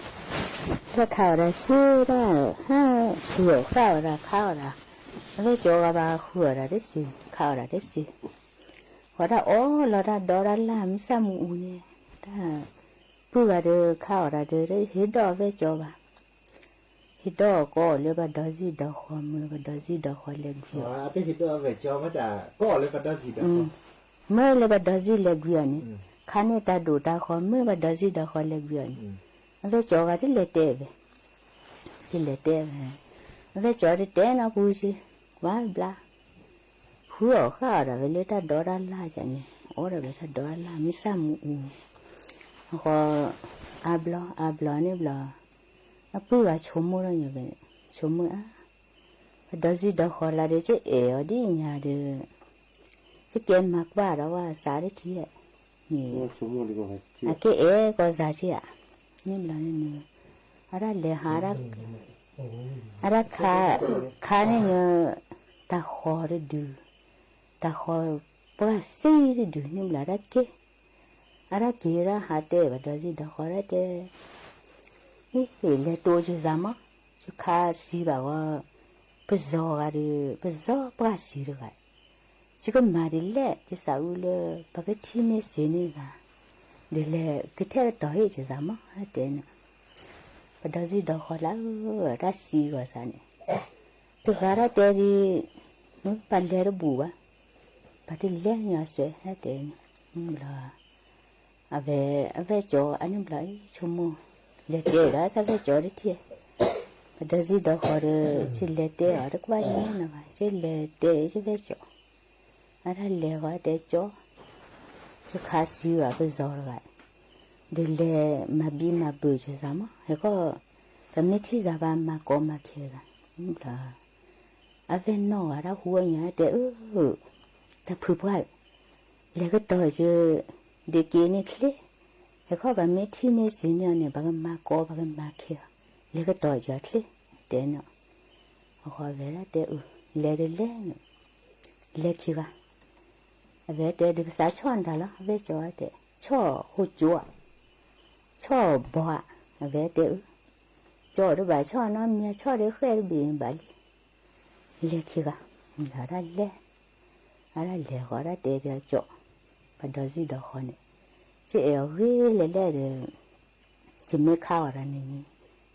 တၢ်ခးအီၣ်တၢ်စ့ တၢ်ဟးဃုအီၣ်ဃၣ်အီၣ်တၢ်ခးအီၣ်တၢ်, အဝဲၢ်ကၠီဂၤဘၣ်ဃုအီၣ်တၢ်တစ့, ခးအီၣ်တၢ်တစ့, ပှၤတၢ်အီၣ်လီၤတၢ်ဒီတၢ်လၢ်မုၢ်ဆၣ်မုၢ်အူန့ၣ်, တၢ် ပုၢ်ဂၤဒီးခးအီၣ်တၢ်ဒီး ဟ့ၣ်ဒီးအဝဲၢ်ကၠီဘၣ် ဟ့ၣ်ဒီးကိးအီၤလၢပှၤဒီစံၣ်ဒီဃီ မ့ၢ်ပှၤဒီစံၣ်ဒီဃီလဲၤကွံာ်အီၤ, မ့ၢ်လၢပှၤဒီစံၣ်လဲၤကွံာ်အီၤန့ၣ်, ခါန့ၣ်တၢ်ဒိၣ်တၢ်ဃီၤ မ့ၢ်ပှၤဒီးစံၣ်ဒီးဃီၤလဲၤကွံာ်အီၤန့ၣ်, အဝဲကၠီဂၤတလဲၤတဲဘၣ်, တလဲၤတဲဘၣ်, အဝဲကၠီတတဲနီၢ်ပူၤစ့ၢ်, ကွၢ်ဘျါ ဃုအီၣ်ဃၣ်အီၣ်ဒီးဝဲလၢတၢ်ဒိးတၢ်လၢ်န့ၣ်, အီၣ်ဒီးဝဲတၢ်ဒိးတၢ်လၢ် မုၢ်ဆၣ်မုၢ်အူ, အဃိ အါဘျီ အါဘျီန့ၣ်ဘျီ, အပုၢ်ဂၤဆိကမိၣ်ထီၣ်ညီဝဲ, ဆိကမိၣ်အါ, ပဒီးစံၣ်ဒီးဃီၤလၢဒီး ကအဲၣ်အီၤဒ်ညါဒီး, ကကဲမၤကွၢ်ဒီးဝဲစးတထံၣ်, အကအဲၣ်ကီၢ်စးက့ဧါ, န့ၣ်ဘျီန့ၣ်, အတၢ်လဲၤဟး အတၢ်ခါန့ၣ်ညီ, တၢ်ဃီၤတဒု, တၢ်ဃီၤပှၢ်စံတဒုန့ၣ်ဘျီတၢ်က့ၤ, အတၢ်က့ၤတၢ်ဟးတဲဘၣ်ဒီးစံၣ်ဒီးဃီၤတၢ်တဲ, အ့ၣ် လဲၤတိစၢၤစးမး, ယခါစံဘၣ်ဝဲ, ပဇီဂၤဒီး ပဇီပှၢ်စံတဂၤ, ယကမၤဒ်လဲၣ် ယစးအူလၢ ပကထံၣ်န့ၢ်စ့န့ၢ်စး, ဒ်လဲၣ်ကထဲကတီၤဟ့ၣ်စၢၤစးမး တဲန့ၣ်, ပဒီးစံၣ်ဒီးဃီၤလၢ တၢ်စံဂီၤစးန့ၣ်, တဂၤတၢ်တဲဒ်, ပလဲၤတဘူၣ်ဘၣ်, ပတလဲၤညီစွဲ တဲန့ၣ်, ဘျီ အဝဲ အဝဲကၠီအန့ၣ်ဘျီ ဆိကမိၣ်, လဲၤတဲဒီး အဝဲကၠီတထံၣ်, ပဒီးစံၣ်ဒီးဃီၤဒီး ယလဲၤတဲအီၤတကွၢ်ယဲၢ်နီၤဘၣ် ယလဲၤတဲယဝဲကၠီ, အတၢ်လဲၤဃီၤတဲကၠီ, ယခါစံဘၣ်ပဇီတဂၤ, ဒ်လဲၣ်မၤဘံမၤဘၢၣ်စၢၤစးမး ဟဲခီ, ပမ့ၢ်ထံၣ်စးဘၣ်မၤကီမၤခဲဂၤ, ဘျီ အဝဲနီၢ်ဂၤတၢ်ဟူအီၣ်ညါတဲအၢ, တၢ်ဖုပှၢ်, လဲၤကတီၤစၢၤ, ဒ်က့ၤန့ၣ်ချ့, ဟဲခီပမ့ၢ်ထံၣ်န့ၢ်စ့န့ၢ်အီၤန့ၣ် ပကမၤကီပကမၤခဲအီၤ, လဲၤကတီၤစၢၤချ့, တဲန့ၣ်, အဃိဝဲဒၣ်တဲအၢ, လဲၤဒီးလဲၤန့ၣ်, လဲၤခံဂၤ, အဝဲတဲဒ်ပစးဆီၣ်နတၢ်လီၤ အဝဲကၠီတဲ, ဆီၣ်ဟိကၠိဧါ, ဆီၣ်ဘီဧါ, အဝဲတဲအၢ, ကၠီတဘၣ်ဆီၣ်နီတမံၤ ဆီၣ်ဒီးဃဲၣ်တဘ့ၣ်ဘၣ်လံ လဲၤခံဂၤ, လၢတၢ်လဲၤ, အတၢ်လဲၤဃီၤတၢ်တဲဒီးကၠီ, ပဒီးစံၣ်ဒီးဃီၤန့ၣ်, ယအဲၣ်အီၤဂ့ၤလဲၣ်လဲၣ်ဒီး, ယမ့ၢ်ခါအီၤတၢ်န့ၣ်န့ၣ်,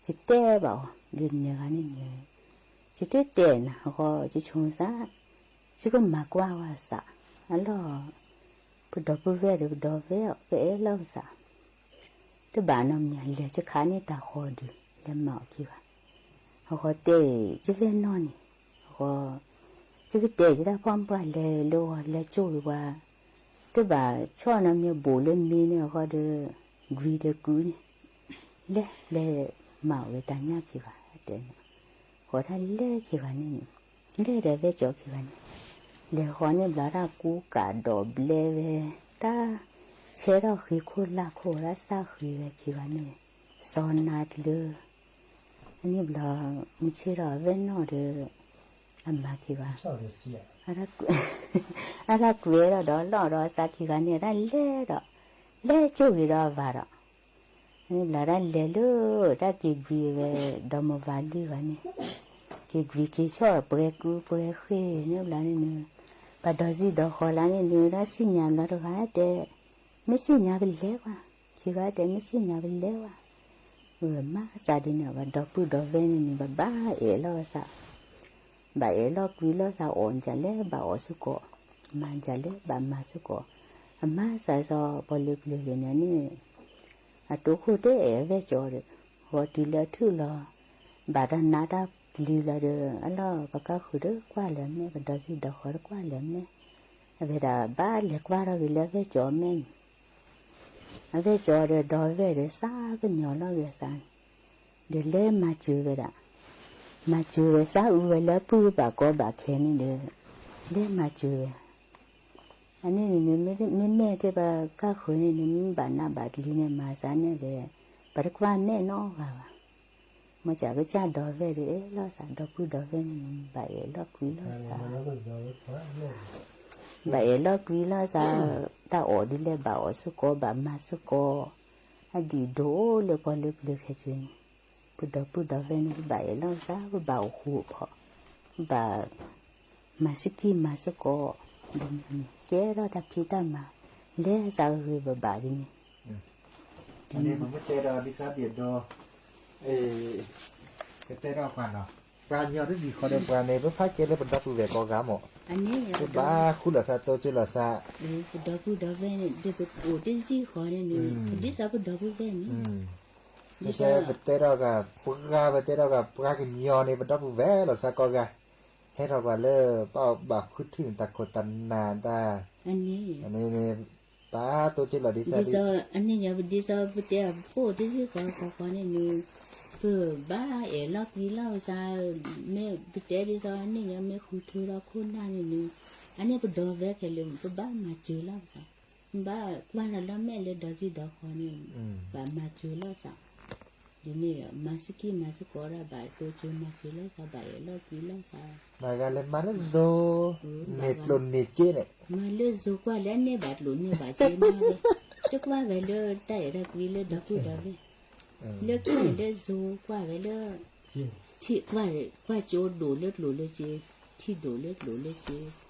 ယတဲဘၣ်အီၤ ဒ်န့ၣ်ဂၤန့ၣ်န့ၣ်, ယတတဲနၤအဃိ ယဆိစါ, ယကမၤကွၢ်ဝဲစး, အလီၢ် ပဒီပုၢ်ဝဲၢ်ဒီး ပဒီပုၢ်ဝဲၢ်အီၤ ပအဲၣ်လီၤပစး, တဘၣ်နီတမံၤ လဲၤယခါန့ၢ်တၢ်ဃီၤဒုး လဲၤမၤအီၤခံဂၤ, အဃိတဲ ယဝဲၢ်နီၢ်န့ၣ်, အဃိ ယကတဲယတၢ်ဖီၣ်ပှၢ်လဲၤလၢဂီၤလဲၤကၠိဂ့ၤပှၤ, တဘၣ်ဆီၣ်နီတမံၤဘူးလၢမံန့ၣ်အဃိဒီး, ကွံာ်ဒီးကုန့ၣ်, လဲၤ လဲၤမၤဝဲတၢ်ညၣ်ခံဂၤ တဲန့ၣ်, ဃီၤတၢ်လဲၤခံဂၤန့ၣ်န့ၣ်, လဲၤဒီးဝဲၢ်ကၠီခံဂၤန့ၣ်, လဲၤဃီၤန့ၣ်ဘျီတၢ်ကူကးဒီးဘျဲဝဲ, တၢ်ဆဲထီၣ်ဃ့ခိၣ်လၢ်ခိၣ် တၢ်စၢ်ဃ့ဝဲခံဂၤန့ၣ်, စီၤနၤတလၢ အန့ၣ်ဘျီ မုၢ်ဆ့ၣ်ထီၣ်အဝဲၢ်နီၢ်ဒီး အမါခံဂၤ, အတၢ်ကွဲထီၣ်ဒီးလီၢ်ဒီးစးခံဂၤန့ၣ် တၢ်လဲၤဒီး, လဲၤကၠိဂ့ၤဒီးအဝၤဒီး, န့ၣ်ဘျီတၢ်လဲၤလၢ တၢ်က့ၤကွံာ်ဝဲ ဒီမါဝၤလွံၢ်ဂၤန့ၣ်, က့ၤကွံာ်က့ၤဆီၣ်ပှဲၤကူပှဲၤဃ့န့ၣ်ဘျီန့ၣ်, ပှၤဒီးစံၣ်ဒီးဃီၤလၢန့ၣ်န့ၣ် တၢ်စံၣ်ညါဘျီတဂၤတဲ, မ့ၢ်စံၣ်ညါပလဲၤကွၢ်, ခံဂၤတဲမ့ၢ်စံၣ်ညါပလဲၤကွၢ်, မၤစးဒ်န့ၣ် ပှၤဒီပုၢ်ဒီဝဲၢ်န့ၣ်န့ၣ် ပဘၣ်အဲၣ်လီၤစး ဘၣ်အဲၣ်လီၤကွံလီၤစး အီၣ်ဒ်လဲၣ်ဘၣ်အီၣ်စ့ၢ်ကီး, မၤဒ်လဲၣ်ဘၣ်မၤစ့ၢ်ကီး, အမၤစးစီၤပီၤလၢပျၢၤလၢန့ၣ်န့ၣ်, အတိခိၣ်တအဲၣ်အဝဲၢ်ကၠီဒီး, ဂီၤတုၤလၢအထူၣ်လီၤ, ဘၣ်တၢ်နါတၢ်ပျံၤလီၤဒီး အလီၢ်ပကါဃုာ်တကွၢ်လၢၤမဲာ် ပဒီးစံၣ်ဒီးဃီၤတကွၢ်လၢၤမဲာ်, အဝဲဒၣ်ဘၣ်လဲၤကွၢ်ထီၣ်က့ၤလၢအဝဲၢ်ကၠီမဲာ်န့ၣ် အဝဲၢ်ကၠီဒီးဒီဝဲၢ်ဒီးစးကညီၤလီၤဂ့ၤစးန့ၣ်, ဒီးလဲၤမၤစၢၤဝဲဒၣ်, မၤစၢၤဝဲစးအူဝဲလၢပုၢ်ဘၣ်ကီဘၣ်ခဲန့ၣ်ဒီး, လဲၤမၤစၢၤဝဲ, အန့ၣ်န့ၣ် မ့မ့ၢ်တဲပကါဃုာ်န့ၣ်န့ၣ် မ့ၢ်ဘၣ်နးဘၣ်တလံၤန့ၣ် မၤစးန့ၣ်ဒီး, ပတကွၢ်မဲာ်နီတဂၤဘၣ်, မ့ၢ်စးကစၢ်ဒီဝဲၢ်ဒီးအဲၣ်လီၤစး ဒီပုၢ်ဒီဝဲၢ်န့ၣ်န့ၣ် ဘၣ်အဲၣ်လီၤကွံလီၤစး ဘၣ်အဲၣ်လီၤကွံလီၤစး, တၢ်အီၣ်ဒ်လဲၣ်ဘၣ်အီၣ်စ့ၢ်ကီး ဘၣ်မၤစ့ၢ်ကီး, အဒံၣ်ဒိၣ်လၢပှၤလၢပျၢၤခဲကၠ့န့ၣ်, ပဒီပုၢ်ဒီဝဲၢ်န့ၣ် ပဘၣ်အဲၣ်လီၤစး ပဘၣ်အိၣ်ဃူအိၣ်ဖိး, ပဘၣ်မၤစကံၢ်မၤစ့ၢ်ကီး, ကဲထီၣ်တၢ်ဖံးတၢ်မၤ, လဲၤစးဂ့ၤဂ့ၤဘၣ်ဘၣ်ဒ်န့ၣ်, ဒ်န့ၣ် ကတဲထီၣ်ပှၤနီၤ ပှၤကညီတစဲးဃီဒီးပှၤန့ၣ် ပဖးကဲလၢပဒီပုၢ်ဝဲၢ်ကိးဂၤမး, ပဘၣ်ဃုလိာ်သး တိစၢၤလိာ်သး, ပဒီပုၢ်ဒီဝဲၢ်န့ၣ် ဒ်ပအိၣ်တစဲးဃီန့ၣ်န့ၣ် ပဒ်သိးပဒီပုၢ်ဝဲၢ်န့ၣ်, ပတဲထီၣ်ဂၤပှၤ ပတဲထီၣ်ဂၤပှၤကညီန့ၣ် ပဒီပုၢ်ဝဲၢ်လိာ်သးကိးဂၤ, ဟဲထီၣ်ပှၤလၢ ပဘၣ်ဃုထၢနုာ်တၢ်ခိၣ်တၢ်နၢ်တၢ်, န့ၣ်န့ၣ် ပတိစၢၤလိာ်ဒ်သိး ဒ်သိးအန့ၣ်ညီ ပဒ်သိးပတဲအီၤ ပအိၣ်တစဲးဃီဃီဃီန့ၣ်န့ၣ် ပဘၣ်အဲၣ်လီၤကွံလီၤပသး, မ့ၢ်ပတဲဒ်သိးအန့ၣ်ညီ မ့ၢ်ဃုထၢထီၣ်ခိၣ်နၢ်န့ၣ်န့ၣ်, အန့ၣ်ပဒီပုၢ်ဝဲၢ်ခဲလၢာ် ပဘၣ်မၤစၢၤလီၤပသး, ဘၣ်ကွၢ်ထီၣ်လၢမဲာ်လၢဒီစံၣ်ဒီခီန့ၣ်, ဘၣ်မၤစၢၤလီၤသး, ဒ်န့ၣ်ဒီး မၤစကံမၤစကီးဒၣ် ဘၣ်တိစၢၤမၤစၢၤလီၤသး ဘၣ်အဲၣ်လီၤကွံလီၤသး, ဘၣ်ဂၤလဲၤမၤလၢစိၤ, န့ၢ်ကျိၣ်န့ၢ်စ့န့ၣ်, မၤလၢစိၤကွၢ်လၢအန့ၢ်ဘၣ်ကျိၣ်န့ၢ်ဘၣ်စ့မးဝဲ, တကွၢ်ဝဲလၢတၢ်အဲၣ်တၢ်ကွံလၢဒီပုၢ်ဒီဝဲၢ်, လၢခံန့ၣ်လၢစိၤကွၢ်ဝဲလၢ ထံၣ်ကွၢ် ကွၢ်ကၠိဒိၣ်လၢကျိၣ်လၢစ့, ထံၣ်ဒိၣ်လၢကျိၣ်လၢစ့,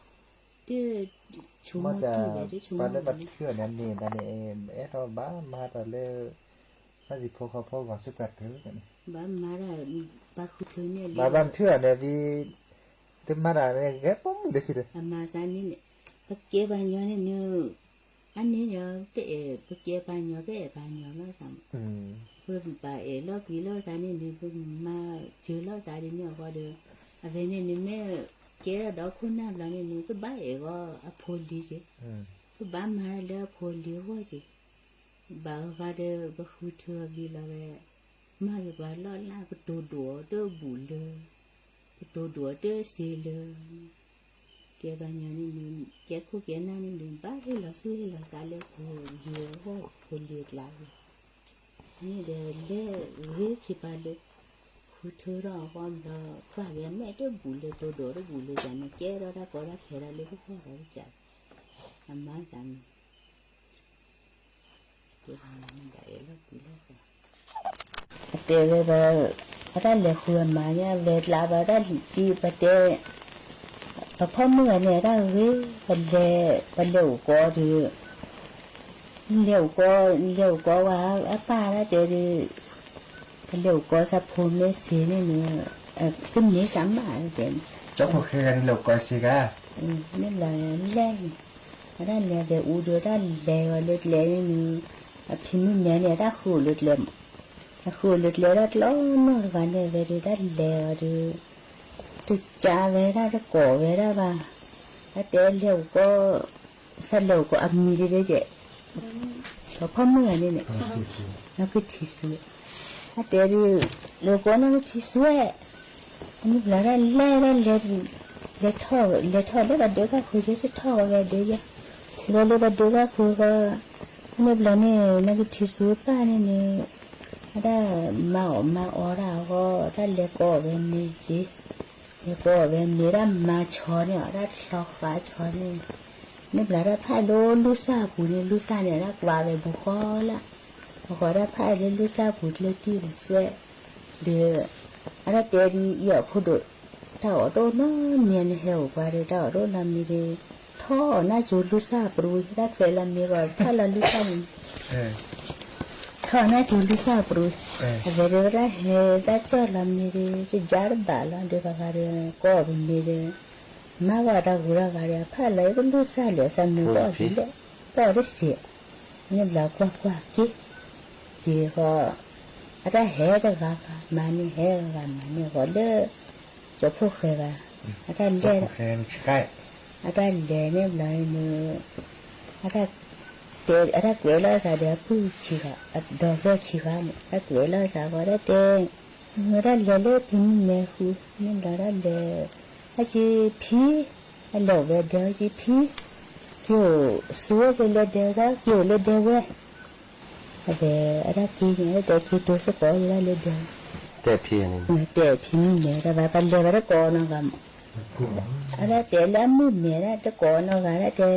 တဆိကမိၣ်တံၢ်ဝဲ တဆိကမိၣ်ဝဲလၢ ပှၤလၢပထုးအီၤန့ၣ်န့ၣ် တၢ်န့ၣ် အဲၣ်ဒိးဘၣ်မၤတၢ်လၢ တၢ်သံၣ်ဖိဃီဖိဂီၤဆူၣ်ပှၤထုးန့ၣ်, ဘၣ်မၤတၢ် ပှၤဃုထၢန့ၣ်လၢ ဘၣ်ဘၣ်ထုးအီၤန့ၣ် တမၤတၢ်န့ၣ် ဂဲၤပိာ်မုၣ်လၢဆံးဒီး အမၤစၢၤန့ၣ်န့ၣ်, ပကဲပှၤကညီန့ၣ်န့ၣ် အန့ၣ်ညီ ပအဲၣ် ပကဲပှၤကညီ ပအဲၣ်ပှၤကညီလီၤသး, ပဘၣ်အဲၣ်လီၤကွံလီၤသးန့ၣ်န့ၣ် ပမၤစၢၤလီၤသးဒ်န့ၣ်အဂီၢ်ဒီး, အဝဲန့ၣ်န့ၣ်မ့ၢ် ကဲထီၣ်ဒီးခိၣ်နၢ်ဘျီန့ၣ်န့ၣ် ပဘၣ်အဲၣ်ဂီၢ်အဖိလံၤက့ၤ, ပဘၣ်မၤတၢ်လၢအဖိလံၤအဂီၢ်က့ၤ, ဘၣ်ဃးဒီးပဃုထၢအီၤဘျီလီၤဝဲ, မၤက့ၤပှၤလီၢ်လၢ် ပတိၤဒိၣ်အီၤတဘူၣ်လၢ ပတိၤဒိၣ်အီၤတစ့လၢ ကဲပှၤကညီန့ၣ်န့ၣ် ကဲခိၣ်ကဲနၢ်န့ၣ်န့ၣ် ဘၣ်ဟ့ၣ်လီၤဆူၣ်ဟ့ၣ်လီၤသးလၢဖိလံၤအဂီၢ် ဖိလံၤအကျါလီၤ, န့ၣ်ဒီးလဲၤဂ့ၤခံပၤလၢ ဃုထၢထီၣ်အဂီၢ်ဘျီ ကွၢ်က့ၤအမဲာ်တဘူၣ်လၢ တိၤဒိၣ်တဘူၣ်လၢကန့ၣ် ကဲထီၣ်တၢ်ကီတၢ်ခဲဒီးလၢပဂီၢ်ဒီးကစၢ်, အမၤသးန့ၣ် အတဲဝဲ အတၢ်လဲၤဃုအမၤန့ၣ် အလဲၤကျါဘၣ်တၢ်လံၤတံၢ် ပတဲ ပဖီၣ်မုၢ်ဂၤန့ၣ် အတၢ်ဂ့ၤ ပလဲၤ ပလဲၤအိၣ်ကီးဒီး လဲၤအိၣ်ကီး လဲၤအိၣ်ကီးဝဲ အပၢ်တၢ်တဲဒီး ပလဲၤအိၣ်ကီးဆၣ်ဖိမ့ၢ်စ့န့ၣ်န့ၣ် ကန့ၢ်စၢ်မးတဲ ကၠီဖိၣ်ဃဲဂၤန့ၣ်လဲၤအိၣ်ကီးစ့ဂၤ မ့ၢ်လီၤလဲၣ်န့ၣ် အတၢ်လဲၤဒီးအူဒီးတၢ်လဲၤဂီၤလၢကျဲန့ၣ်န့ၣ် အဖံမုၣ်မဲန့ၣ် အတၢ်ဃုအိၣ်လၢကျဲ အဃုအိၣ်လၢကျဲဒၣ်တလီၢ်နီၢ်တဂၤန့ၣ် အဝဲဒီးတၢ်လဲၤဂီၤဒီး တကးဝဲဒၣ်တကိးဝဲဒၣ်ဘၣ် အတဲလဲၤအိၣ်ကီး စးလဲၤအိၣ်ကီးအမံၤဒ်လဲၣ်ကဲ ပဖီၣ်မုၢ်ဂၤန့ၣ်န့ၣ် နီၢ်ကထံၣ်စူ အတဲဒ် လဲၤအိၣ်ကီးနီၢ်ကထံၣ်စူဝဲ အန့ၣ်ဘျီဒၣ်လဲၤဒၣ်လဲၤ လဲၤထီၣ် လဲၤထီၣ်လၢပှၤဒၢးဘၣ်ခိၣ်ယဲ တထီၣ်ဂီၤဂၤဒၢးယဲ ဂီၤလၢပှၤဒၢးဘၣ်ခိၣ်ဂီၤ အန့ၣ်ဘျီန့ၣ် နီၢ်ကထံၣ်စူပၢ်န့ၣ်န့ၣ် အတၢ်မၤအီၣ်မၤအီတၢ်အဂီၢ် တၢ်လဲၤကိးဝဲမ့ၤက့ လဲၤကိးဝဲမ့ၤ တၢ်မၤဆီန့ၣ် တၢ်ချီဃာ်ဆီန့ၣ် န့ၣ်ဘျီတၢ်ဖးလၢလူစၢ်ပူၤန့ၣ် လူစၢ်န့ၣ် တၢ်ကွၢ်ဝဲဘူးဃီလၢ အဃိတၢ်ဖးလၢလူစၢ်ပူၤကျၢၢ်တံၢ်လီၤစွဲ ဒီး အတၢ်တဲဒ်အံၤအဖိဒိၣ် တၢ်အီၣ်တအိၣ်နီတမံၤန့ၣ် ဟဲအိၣ်ပှၤဒီး တၢ်အီၣ်တအိၣ်နီတမံၤဒီး ထီၣ်နၢ်ကၠိလူစၢ်ပရူၤ တၢ်ထွဲလီၤမ့ၤဂီၤ ဖးလီၤလူစၢ်န့ၣ် ထီၣ်နၢ်ကၠိလူစၢ်ပရူၤ အဝဲဒီးတၢ်ဟဲတၢ်ကၠီၣ်လီၤမ့ၤဒီး တယါတဘၣ်လီၤဒီး ဘၣ်ဃးဒီး ကိးပမ့ၤဒီး မၤဂီၤတၢ်ဂူၤတၢ်ဂၤဒီး ဖးလီၤအံၤကလူစၢ်လၢာ် စၢ်မုာ်ပီၣ်ဒ်လဲၣ် ပီၣ်တစဲး န့ၣ်ဘျီကွၢ်ကွၢ်က့ၤ က့ၤဃီ အတၢ်ဟဲတဂၤဂၤမၤန့ၢ် ဟဲတဂၤဂၤမၤန့ၢ်ဃီလၢ ကၠီဖိၣ်ဃဲဂၤ အတၢ်လဲၤ အတၢ်လဲၤန့ၣ်ဘျီန့ၣ် အတၢ်တဲ အတၢ်ကွဲးလီၤသးဒီးအပုၢ်ခံဂၤ အဒီပုၢ်ဝဲၢ်ခံဂၤန့ၣ် တၢ်ကွဲးလီၤသးဃီ တၢ်တဲ တၢ်လဲၤလၢဖံမုၣ်မဲဃု န့ၣ်ဘျီတၢ်လဲၤ အစ့ဖံ အလဲၤအိၣ်ဝဲဒၢး အစ့ဖံ က့ၤအိၣ်ဆိစ့လၢဒၢး က့ၤအိၣ်လၢဒၢးဝဲ အဝဲ အတၢ်က့ၤန့ၣ် အတၢ်က့ၤတိၤစ့ၢ်ကီးယဲဒၣ်လၢဒၢး တဲဖံန့ၣ် တဲဖံမုၣ်မဲ တၢ်ဘၣ်ပလဲၤဘၣ်တကိးနီတဂၤမး အတၢ်တဲလၢအမုၣ်မဲဒၣ်တကိးနီတဂၤဒၣ်တဲ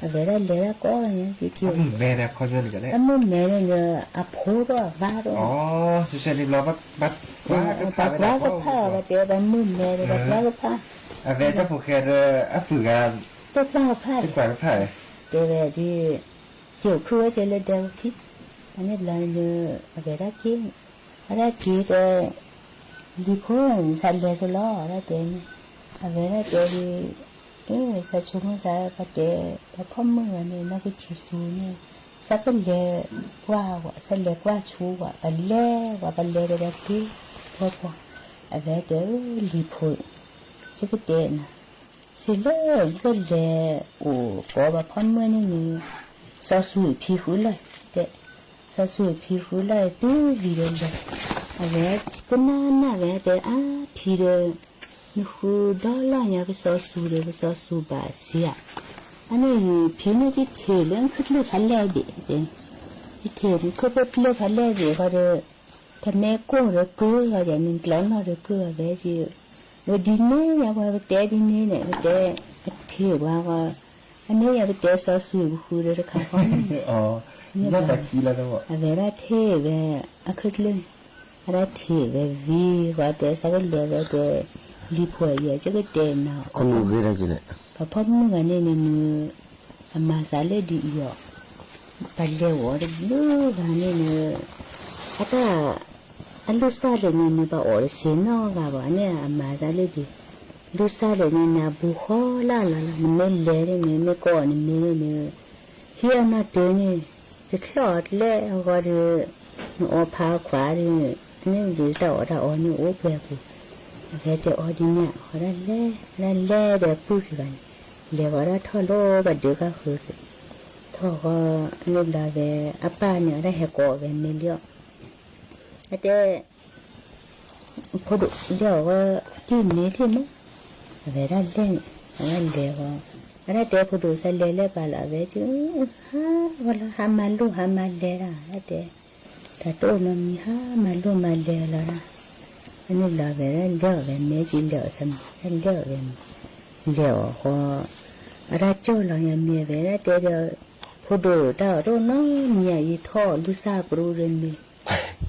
အဝဲဒၣ်လဲၤဒၣ်ကိးဂၤညါ က့ၤက့ၤ အမုၣ်မဲန့ၣ်ဒီး အဖိဒီးအဝၤဒီး ပှၤကွၢ်ကဖၣ်အီၤ ပှၤတဲပှၤမုၣ်မဲဒီး ပှၤကွၢ်ကဖၣ် အဝဲတၢ်ဖိၣ်ဃဲဒီး အပုၢ်ဂၤ တကွၢ်ကဖၣ် တကွၢ်ကဖၣ် တဲဝဲဒ် က့ၤအိၣ်ခုဝဲက့ၤလၢဒဲဝဲခံ အန့ၣ်ဘျီန့ၣ် အဝဲဒၣ်က့ၤ အတၢ်က့ၤဒီး လံၤဖိ စးလဲၤဆိလီၤ ဒၣ်တဲန့ၣ်, အဝဲဒၣ်တဲဒ်, အ စးဆိကမိၣ်သး ပှၤတဲ, ပှၤဖီၣ်မုၢ်ဂၤန့ၣ် နီၢ်ကထံၣ်စူၤန့ၣ်, စးကလဲၤကွၢ်ဝဲ, စးလဲၤကွၢ်ဆူဝဲ, ပလဲၤဝဲ, ပလဲၤဒီးပှၤတ့ၢ်ပှၤပှၤ, အဝဲတဲ လံၤဖိ, ယကတဲနၤ, စ့လၢယကလဲၤအိၣ်ကိးပှၤဖီၣ်မုၢ်န့ၣ်န့ၣ်, စီၤစူၤအဖံဃုလီၢ်, တဲ, စီၤစူၤအဖံဃုလီၢ် တုၤဝံၤဒီးလဲၤ, အဝဲကနၣ်နၢ်ဝဲတဲ အါဖံဒီး, နဃုဒီလီၢ်ညါ ကစီၤစူၤဒီး ကစီၤစူၤဘၣ်စံးဧါ, အန့ၣ်ဖံန့ၣ် ယထံၣ်လၢနခုၣ်ကျၢၢ်ဖးလဲၢ်ဘ့ၣ်, ယထံၣ်လၢနခုၣ်ကျၢၢ်ဖးလဲၢ်ဘ့ၣ်ဃီဒီး, ပမ့ၢ်ကိၢ်ဒီးကုၢ်ဂီၤယၤန့ၣ် ကျီနီၢ်ဒီးကုၢ်ဂီၤဝဲက့, ဝဲဒ်န့ၣ်ညါ ပှၤပတဲဒ်န့ၣ်န့ၣ် ပတဲ, အထံၣ်ဝဲဃီ, အန့ၣ်ညါပတဲစီၤစူၤပဃုဒီးတခါဃီ, အဝဲဒၣ်ထံၣ်ဝဲ, အခုၣ်ကျၢၢ်, အဒၣ်ထံၣ်ဝဲဝံၤဃီတဲ စးကလဲၤဝဲတဲ, လံၤဖိယဲ ယကတဲနၤ, ပှၤဖီၣ်မုၢ်ဂၤန့ၣ်န့ၣ် အမၤသးလၢဒ်အံၤအီၤ, ပလဲၤဝဲတဘျုးဂၤန့ၣ်န့ၣ်, အတၢ် အလူၢ်စၢ်လၢာ်န့ၣ်န့ၣ် ပှၤအီၣ်တဆ့ၣ်နီတဂၤဘၣ်န့ၣ် အမၤသးလၢဒ်, လူၢ်စၢ်လၢာ်န့ၣ်န့ၣ် အဘူးဃီလၢ်လၢ်လီၤ, နမ့ၢ်လဲၤန့ၣ်န့ၣ် မ့ၢ်ကိးအီၤနမ့ၢ်န့ၣ်န့ၣ်, ဟံးအနီၢ်တၢၤန့ၣ်, တချီၣ်အီၤတလဲအဂီၢ်ဒီး, နအီဖးအခွါဒီး, န့ၣ်ဒုးတၢ်အီၣ်တၢ်အီန့ၣ်အိၣ်ပှဲၤပူၤ, အဝဲတဲအီၤဒ်န့ၣ် အဝဲဒၣ်လဲၤ, ဒၣ်လဲၤဒီးပုၢ်တဂၤန့ၣ်, လဲၤဝဲဒၣ်ထီၣ်လီၤ ပှၤဒုးကါဃုာ်, ထီၣ်ဃီ, န့ၣ်ဘျီဝဲ, အပၢ်န့ၣ် အဝဲဒၣ်ဟဲကိးဝဲမ့ၢ်လံအီၤ, အတဲ ဖိဒိၣ်လဲၤအီၤဝဲ, တံၢ်မ့ၢ်တံၢ်မး, အဝဲဒၣ်လဲၣ်န့ၣ် အဝဲလဲၤဝဲ, အဝဲဒၣ်တဲဖိဒိၣ်စးလဲၤလၢပှၤလီၤ အဝဲက, ဟးဝဲလီၤ ဟးမၤလိၣ်ဟးမၤလဲၤဒၣ် အဝဲတဲ, တၢ်တအိၣ်နီတမံၤ ဟးမၤလိၣ်မၤလဲၤလီၤဒၣ်, အန့ၣ်ဘျီဝဲဒၣ်လဲၤအီၤဝဲမ့ၢ်က့ လဲၤအီၤဆၢမုၢ် လဲၤအီၤဝဲမ့ၢ်, လဲၤအီၤဃီ, အဝဲဒၣ်ကၠီၣ်လီၤညါမ့ၢ်ဝဲဒၣ်တဲဒီး, ဖိဒိၣ်တၢ်အီၣ်တအိၣ်နီတမံၤအံၤထီၣ်လူၢ်စၢ်ကရူၢ်ဒီးမ့ၢ်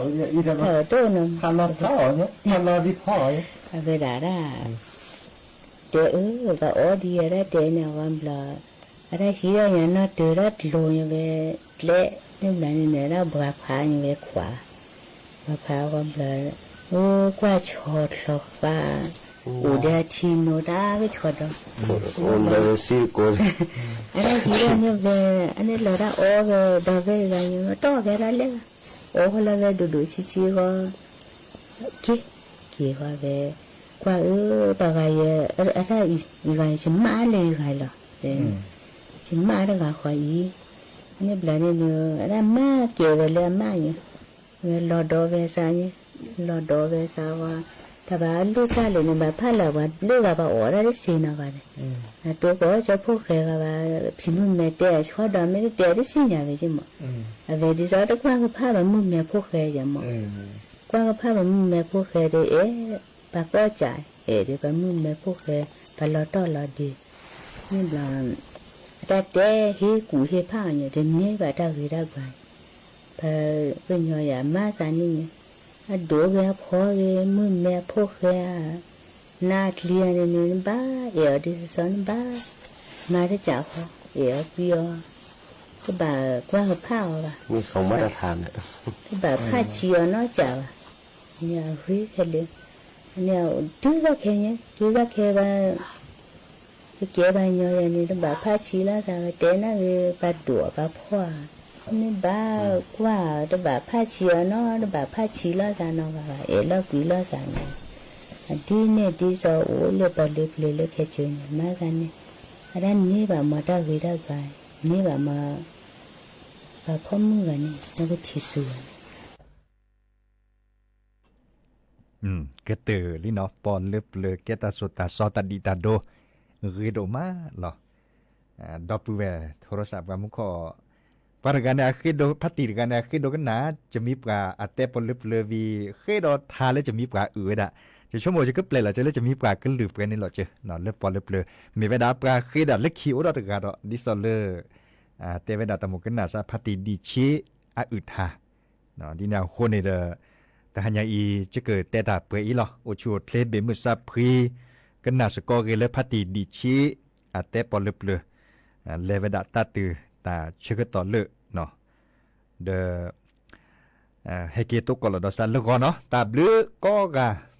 အီၣ်ဒၣ်တအိၣ်နီတမံၤကိးန့ၣ်, တၢ်အီၣ်တအိၣ်နီတမံၤ, အဝဲဒၣ်, တဲအၢ ပှၤအီဒ်အံၤဒၣ်တဲန့ၣ်အဂီၢ်ဘျီ, အဝဲဒၣ်ဟံးဒၣ်ညါနီၢ်တၢၤဒၣ်တလိၤညါဝဲ, ကျဲ, န့ၣ်ဘျီန့ၣ်န့ၣ် ဒၣ်ဘှါဖးညါဝဲခွါ, ဘှါဖးအဂီၢ်ဘျီ, အိၣ်ကွၢ်ဆီချီဃါ, အိၣ်ဒီးအထံနိတၢ်ကဆီဒီး အဝဲဒၣ်ဟံးဒၣ်န့ၣ်ဝဲ, အန့ၣ်လီၤဒၣ်အီဝဲဒီးဝဲတဂၤညါ တီၢ်ဝဲဒၣ်လဲၣ်, အီဃီလၢဝဲဒိၣ်ဒိၣ်ဆံးဆံးဂီၢ်, က့ၤ, က့ၤဃီဝဲ, ကွၢ်အၢ, ပှၤဂၤယဲ, အတၢ်အံၤဂၤယဲ ယမါလၢယဂၤလီၤ, ယမါတဂၤဃီအံၤ, န့ၣ်ဘျီန့ၣ်န့ၣ် အဝဲဒၣ်မၤကဲဝဲလၢအမါညါ, ဝဲလီၤဒီးဝဲစးန့ၣ်, လီၤဒီးဝဲစးဝဲ, တၢ်ဘၣ်အလူၢ်စၢ်လၢာ်န့ၣ် ဘၣ်ဖးလၢာ်ပှၤဘျုးဂၤ ပှၤအီၣ်ဒၣ်တဆ့ၣ်နီၤဂၤန့ၣ်, အတိကီၢ်ကၠီဖိၣ်ဃဲဂၤဘၣ်, ဖံမုၣ်မဲာ်တဲအဆီဒီး မ့ၢ်တတဲတဆ့ၣ်ညါဝဲက့မး, အဝဲဒ်သိးတကွၢ်ကဖၣ်ပှၤမုၣ်မဲာ်ဖိၣ်ဃဲယဲမး, ကွၢ်ကဖၣ်ပှၤမုၣ်မဲာ်ဖိၣ်ဃဲဒီး အဲၣ်, ပှၤကီၢ်ကၠး, အဲၣ်ဒီးပှၤမုၣ်မဲာ်ဖိၣ်ဃဲ, ပှၤလီၤတီၢ်လီၤဒ့, န့ၣ်ဘျီ အတၢ်တဲဟ့ၣ်ကူၣ်ဟ့ၣ်ဖးအီၤန့ၣ် တန့ၢ်ဘၣ်တၢ်ဂ့ၤတၢ်ဘှါ, ပှၤကညီယၤမၤစးန့ၣ်န့ၣ်, အဒိၣ်ဂ့ၤအဖီဂ့ၤ မုၣ်မဲာ်ဖိၣ်ဃဲဧါ, နါကျံၤဧါန့ၣ်န့ၣ် နဘၣ်အဲၣ်အီၤဒ်သိးသိး နဘၣ်မၤတကးဃီ, အဲၣ်အီၤကွံအီၤ, တဘၣ်ကွၢ်ကဖးအီၤဘၣ်, တဘၣ်ဖးဆံးအီၤနီတကးဘၣ်, န့ၣ်အဂ့ၤခဲလၢာ်, န့ၣ်တုၤသးခဲညါ တုၤသးခဲဘၣ် ကကဲပှၤကညီယၤန့ၣ် တဘၣ်ဖးဆံးလိာ်သးဘၣ်, တဲနၢ်ဂ့ၤ ပှၤဒိၣ်ပှၤဖှီၣ်ဧါ, မ့ၢ်ဘၣ်ကွၢ် တဘၣ်ဖးဆံးအီၤနီၤ တဘၣ်ဖးဆံးလိာ်သးနီၤဘၣ်ဘၣ်, အဲၣ်လိာ်ကွံလိာ်သးန့ၣ်, အဒ်န့ၣ်ဒ်သိးအိၣ်လၢပှၤလၢပျၢၤလၢခဲကိာ်န့ၣ် မၤသးန့ၣ်, အတၢ်န့ၢ်ဘၣ်မၤတၢ်ဂ့ၤတၢ်ဘှါ, န့ၢ်ဘၣ်မၤ ပှၤဖီၣ်မုၢ်ဂၤန့ၣ် နကထံၣ်စူၤဂၤန့ၣ် ကတၢၢ်လံနီၤ ပီၣ်လၢပျၢၤကဲတၢ်စိၤတၢ်စီတၢ်ဒံးတၢ်ဒိ ဂ့ၤဒိၣ်မးလီၤ. ဒီပုၢ်ဝဲၢ် ထီရၣ်စးပှၤမူခိၣ်, ပှၤတဂၤန့ၣ်အဃ့ဒိ ဖါတံၢ်တဂၤန့ၣ် အဃ့ဒိကနၣ် ကမံပှၤအတဲပီၣ်လၢပျၢၤဝံၤ ဃ့ဒီးထါလၢကမံပှၤအုၣ်ဝဲဒၣ်, ယဆိကမိၣ်ယကပျဲလီၤက့ၤလၢကမံပှၤကလုာ်ပှဲၤန့ၣ်လီၤက့ၤ, လၢပီၣ်လၢပျၢၤ မ့ၢ်ဝဲဒၣ်ပှၤဃ့ဒၣ်လၢခံအိၣ်ဒီးတဂၤဒီး ဒ်သိးလၢ တဲဝဲဒၣ်တၢ်မူကနၣ်စးဖါတံၢ်ဒံၣ်ဆံးအုၣ်ထါ ဒ်န့ၣ်အဃိန့ၣ်ဒီး တဟါညါအံၤ ယကတဲတၢ်ပှဲၤအံၤလီၤ. အိၣ်ဆူၣ်အိၣ်ချ့ဘ့ၣ်မုၢ်စၢဖှံ ကနၣ်စ့ၢ်ကီးဂ့ၤလၢဖါတံၢ်ဒံၣ်ဆံး အတဲပီၣ်လၢပျၢၤ လဲၤဝဲဒၣ်တၢ်တုၤတၢ်ဆၢကတီၢ်လၢ ဒီး ဟဲက့ၤသကိးလီၤဒီးစးလၢဂီၤနီၤ, တၢ်ဘျုးကိးဂၤ.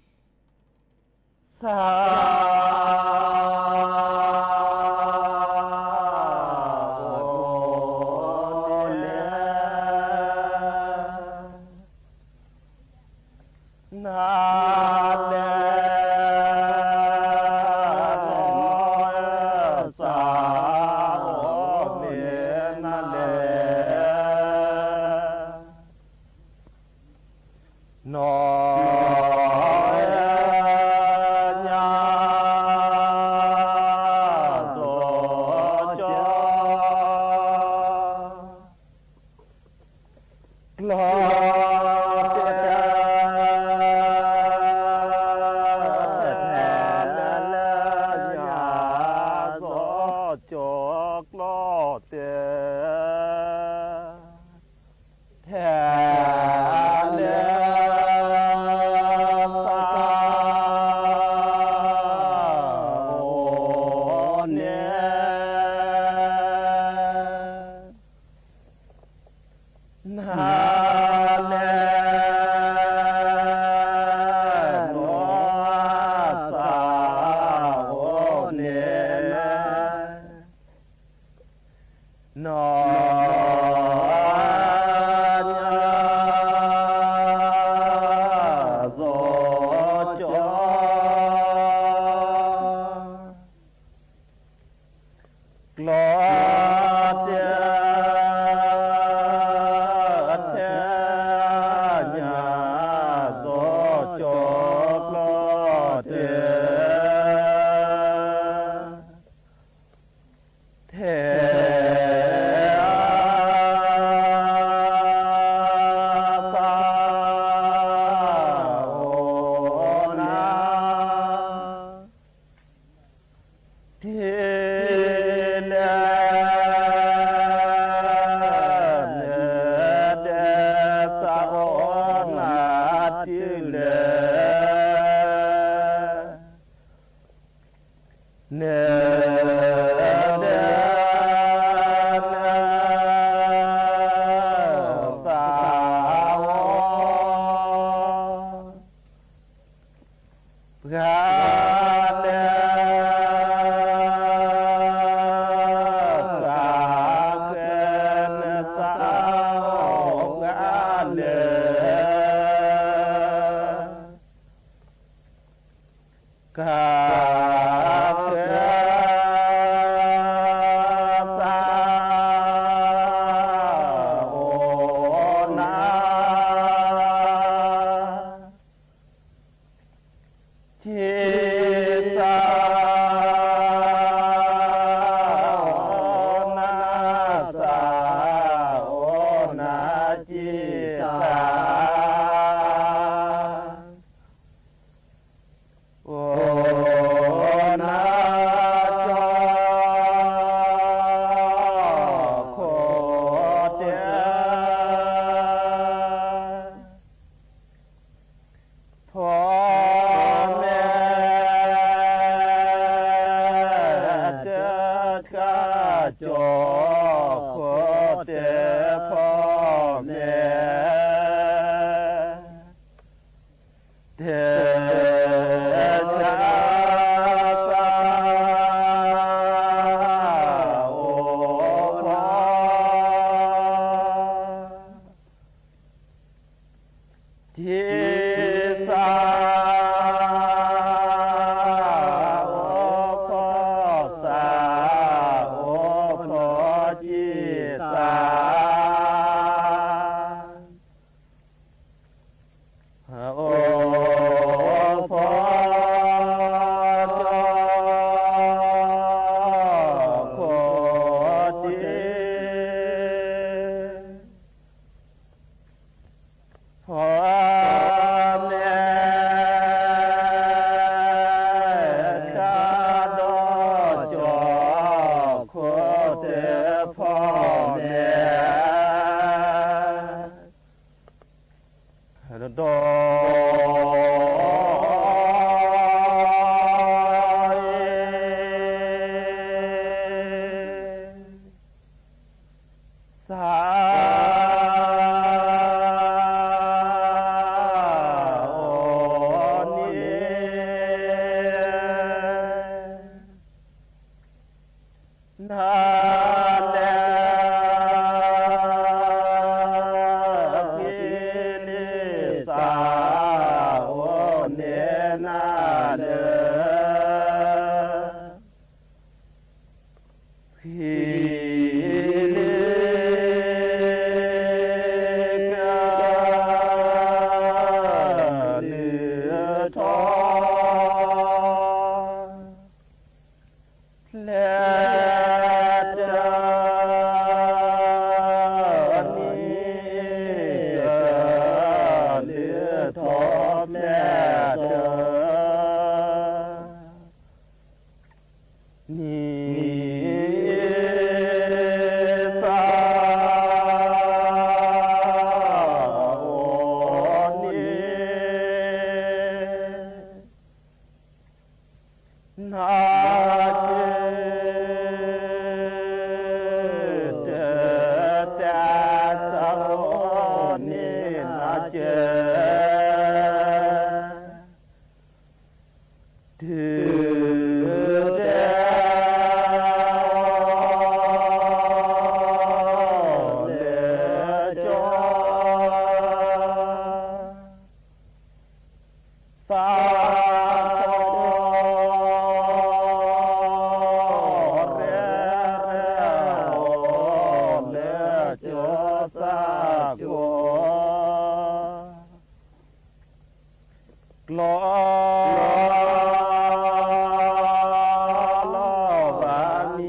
ထီၣ်ဖျဲၣ်တၢ် နံၤသၢ အိၣ်န့ၣ် နၤကၢ တၢ်သၢ အိၣ်န့ၣ် နၤကၢ တုၤ တၢ် အိၣ်လၢကၠီ သၢ ရဲၣ် အိၣ်လၢကၠီသၢကိ ကျီ လီၤဘၣ်မံၤ တၢ်ဘၣ်ဘီ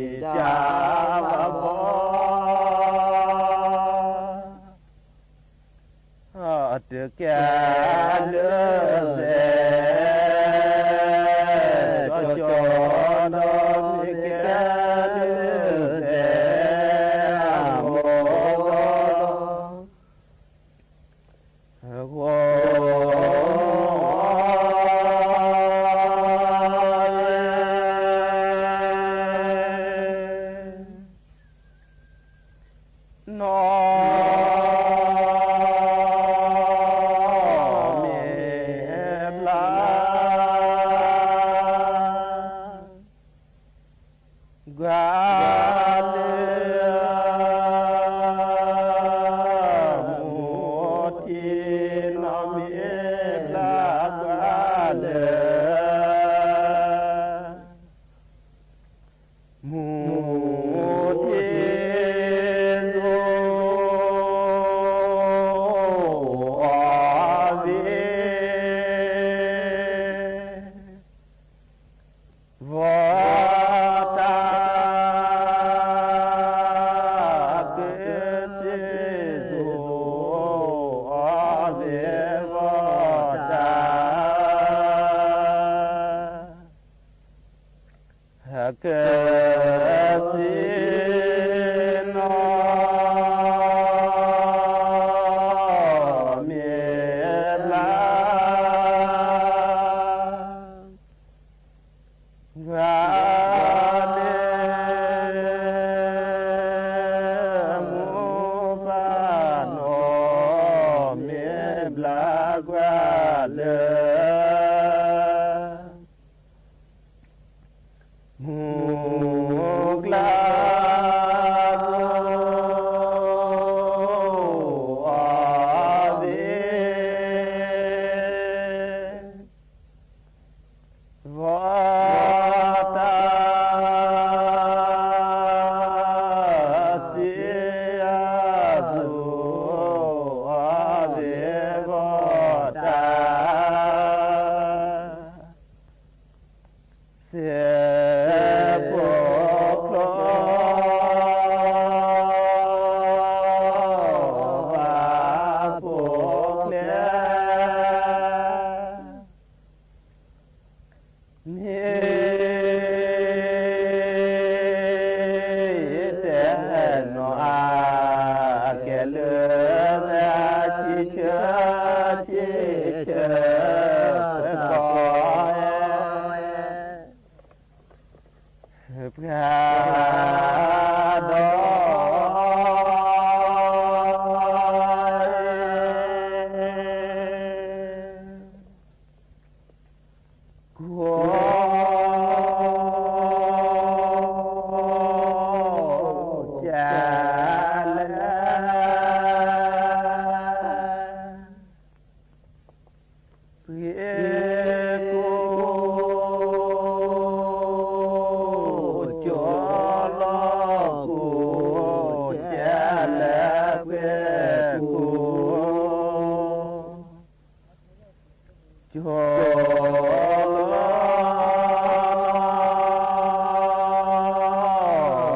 တကဲလၢသဲး ကၠီကၠီဒီး မ့ၢ်ကဲလၢသဲး အမိၢ် ဂီၤ နီၢ် မ့ၢ်ဘျါ ကွၢ်လၢ မူထံ နီၢ်မ့ၢ်ဘျါ ကွၢ်လၢ မူထံ အီၤသ့ ဘီတၢ် ကစ့ၢ်စိ အီၤသ့ ဘီတၢ် ကစ့ၢ် နီၢ်မ့ၢ်ဘျါ ကွၢ်လၢ မူဖး နီၢ်မ့ၢ်ဘျါ ကွၢ်လၢ မူကျါ အီၤသ့ ဘီတၢ် စ့ၢ်အသိး အီၤသ့ ဘီတၢ် စဲးဖိချီ ဘၣ်ဖိကျဲ မ့ၢ်တဲနီၢ်အကဲလၢ ဆံဆၢဆံဆၢ သကိး ပှၤဒီး ကိး ကလဲၣ် ပှ့ၤကိး ကၠီလီၤကိး ကလဲၣ် ပှ့ၤကိး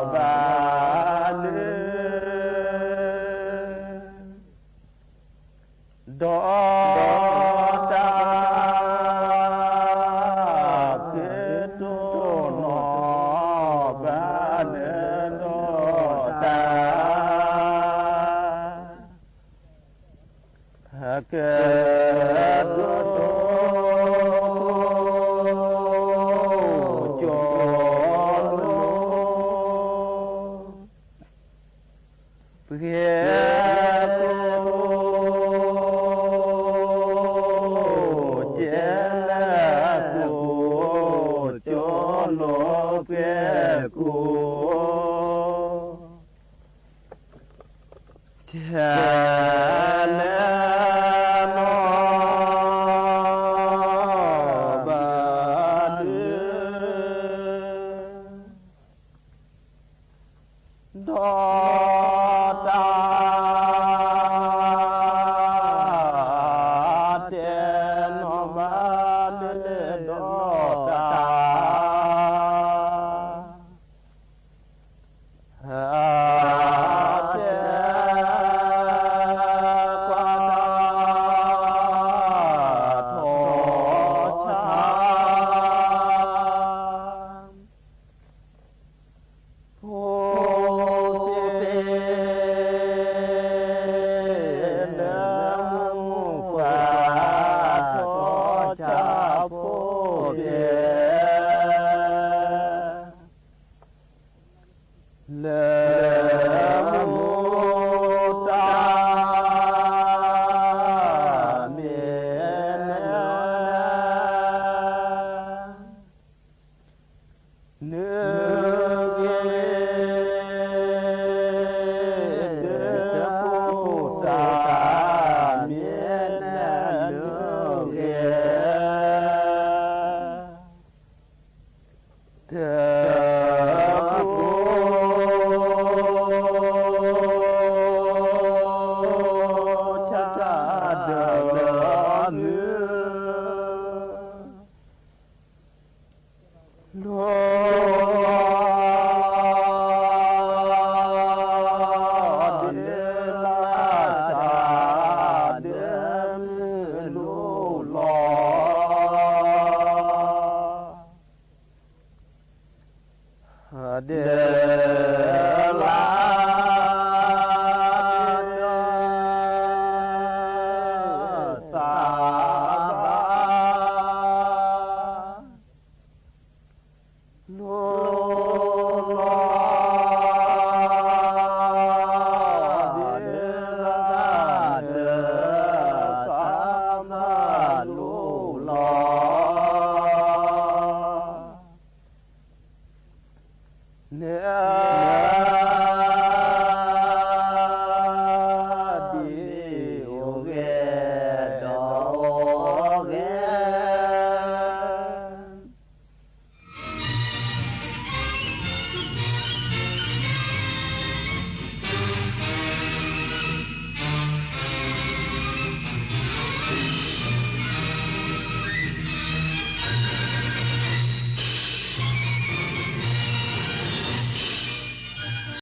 ကၠီလီၤ ဘၣ်လၢ ဒီး အဘျီတ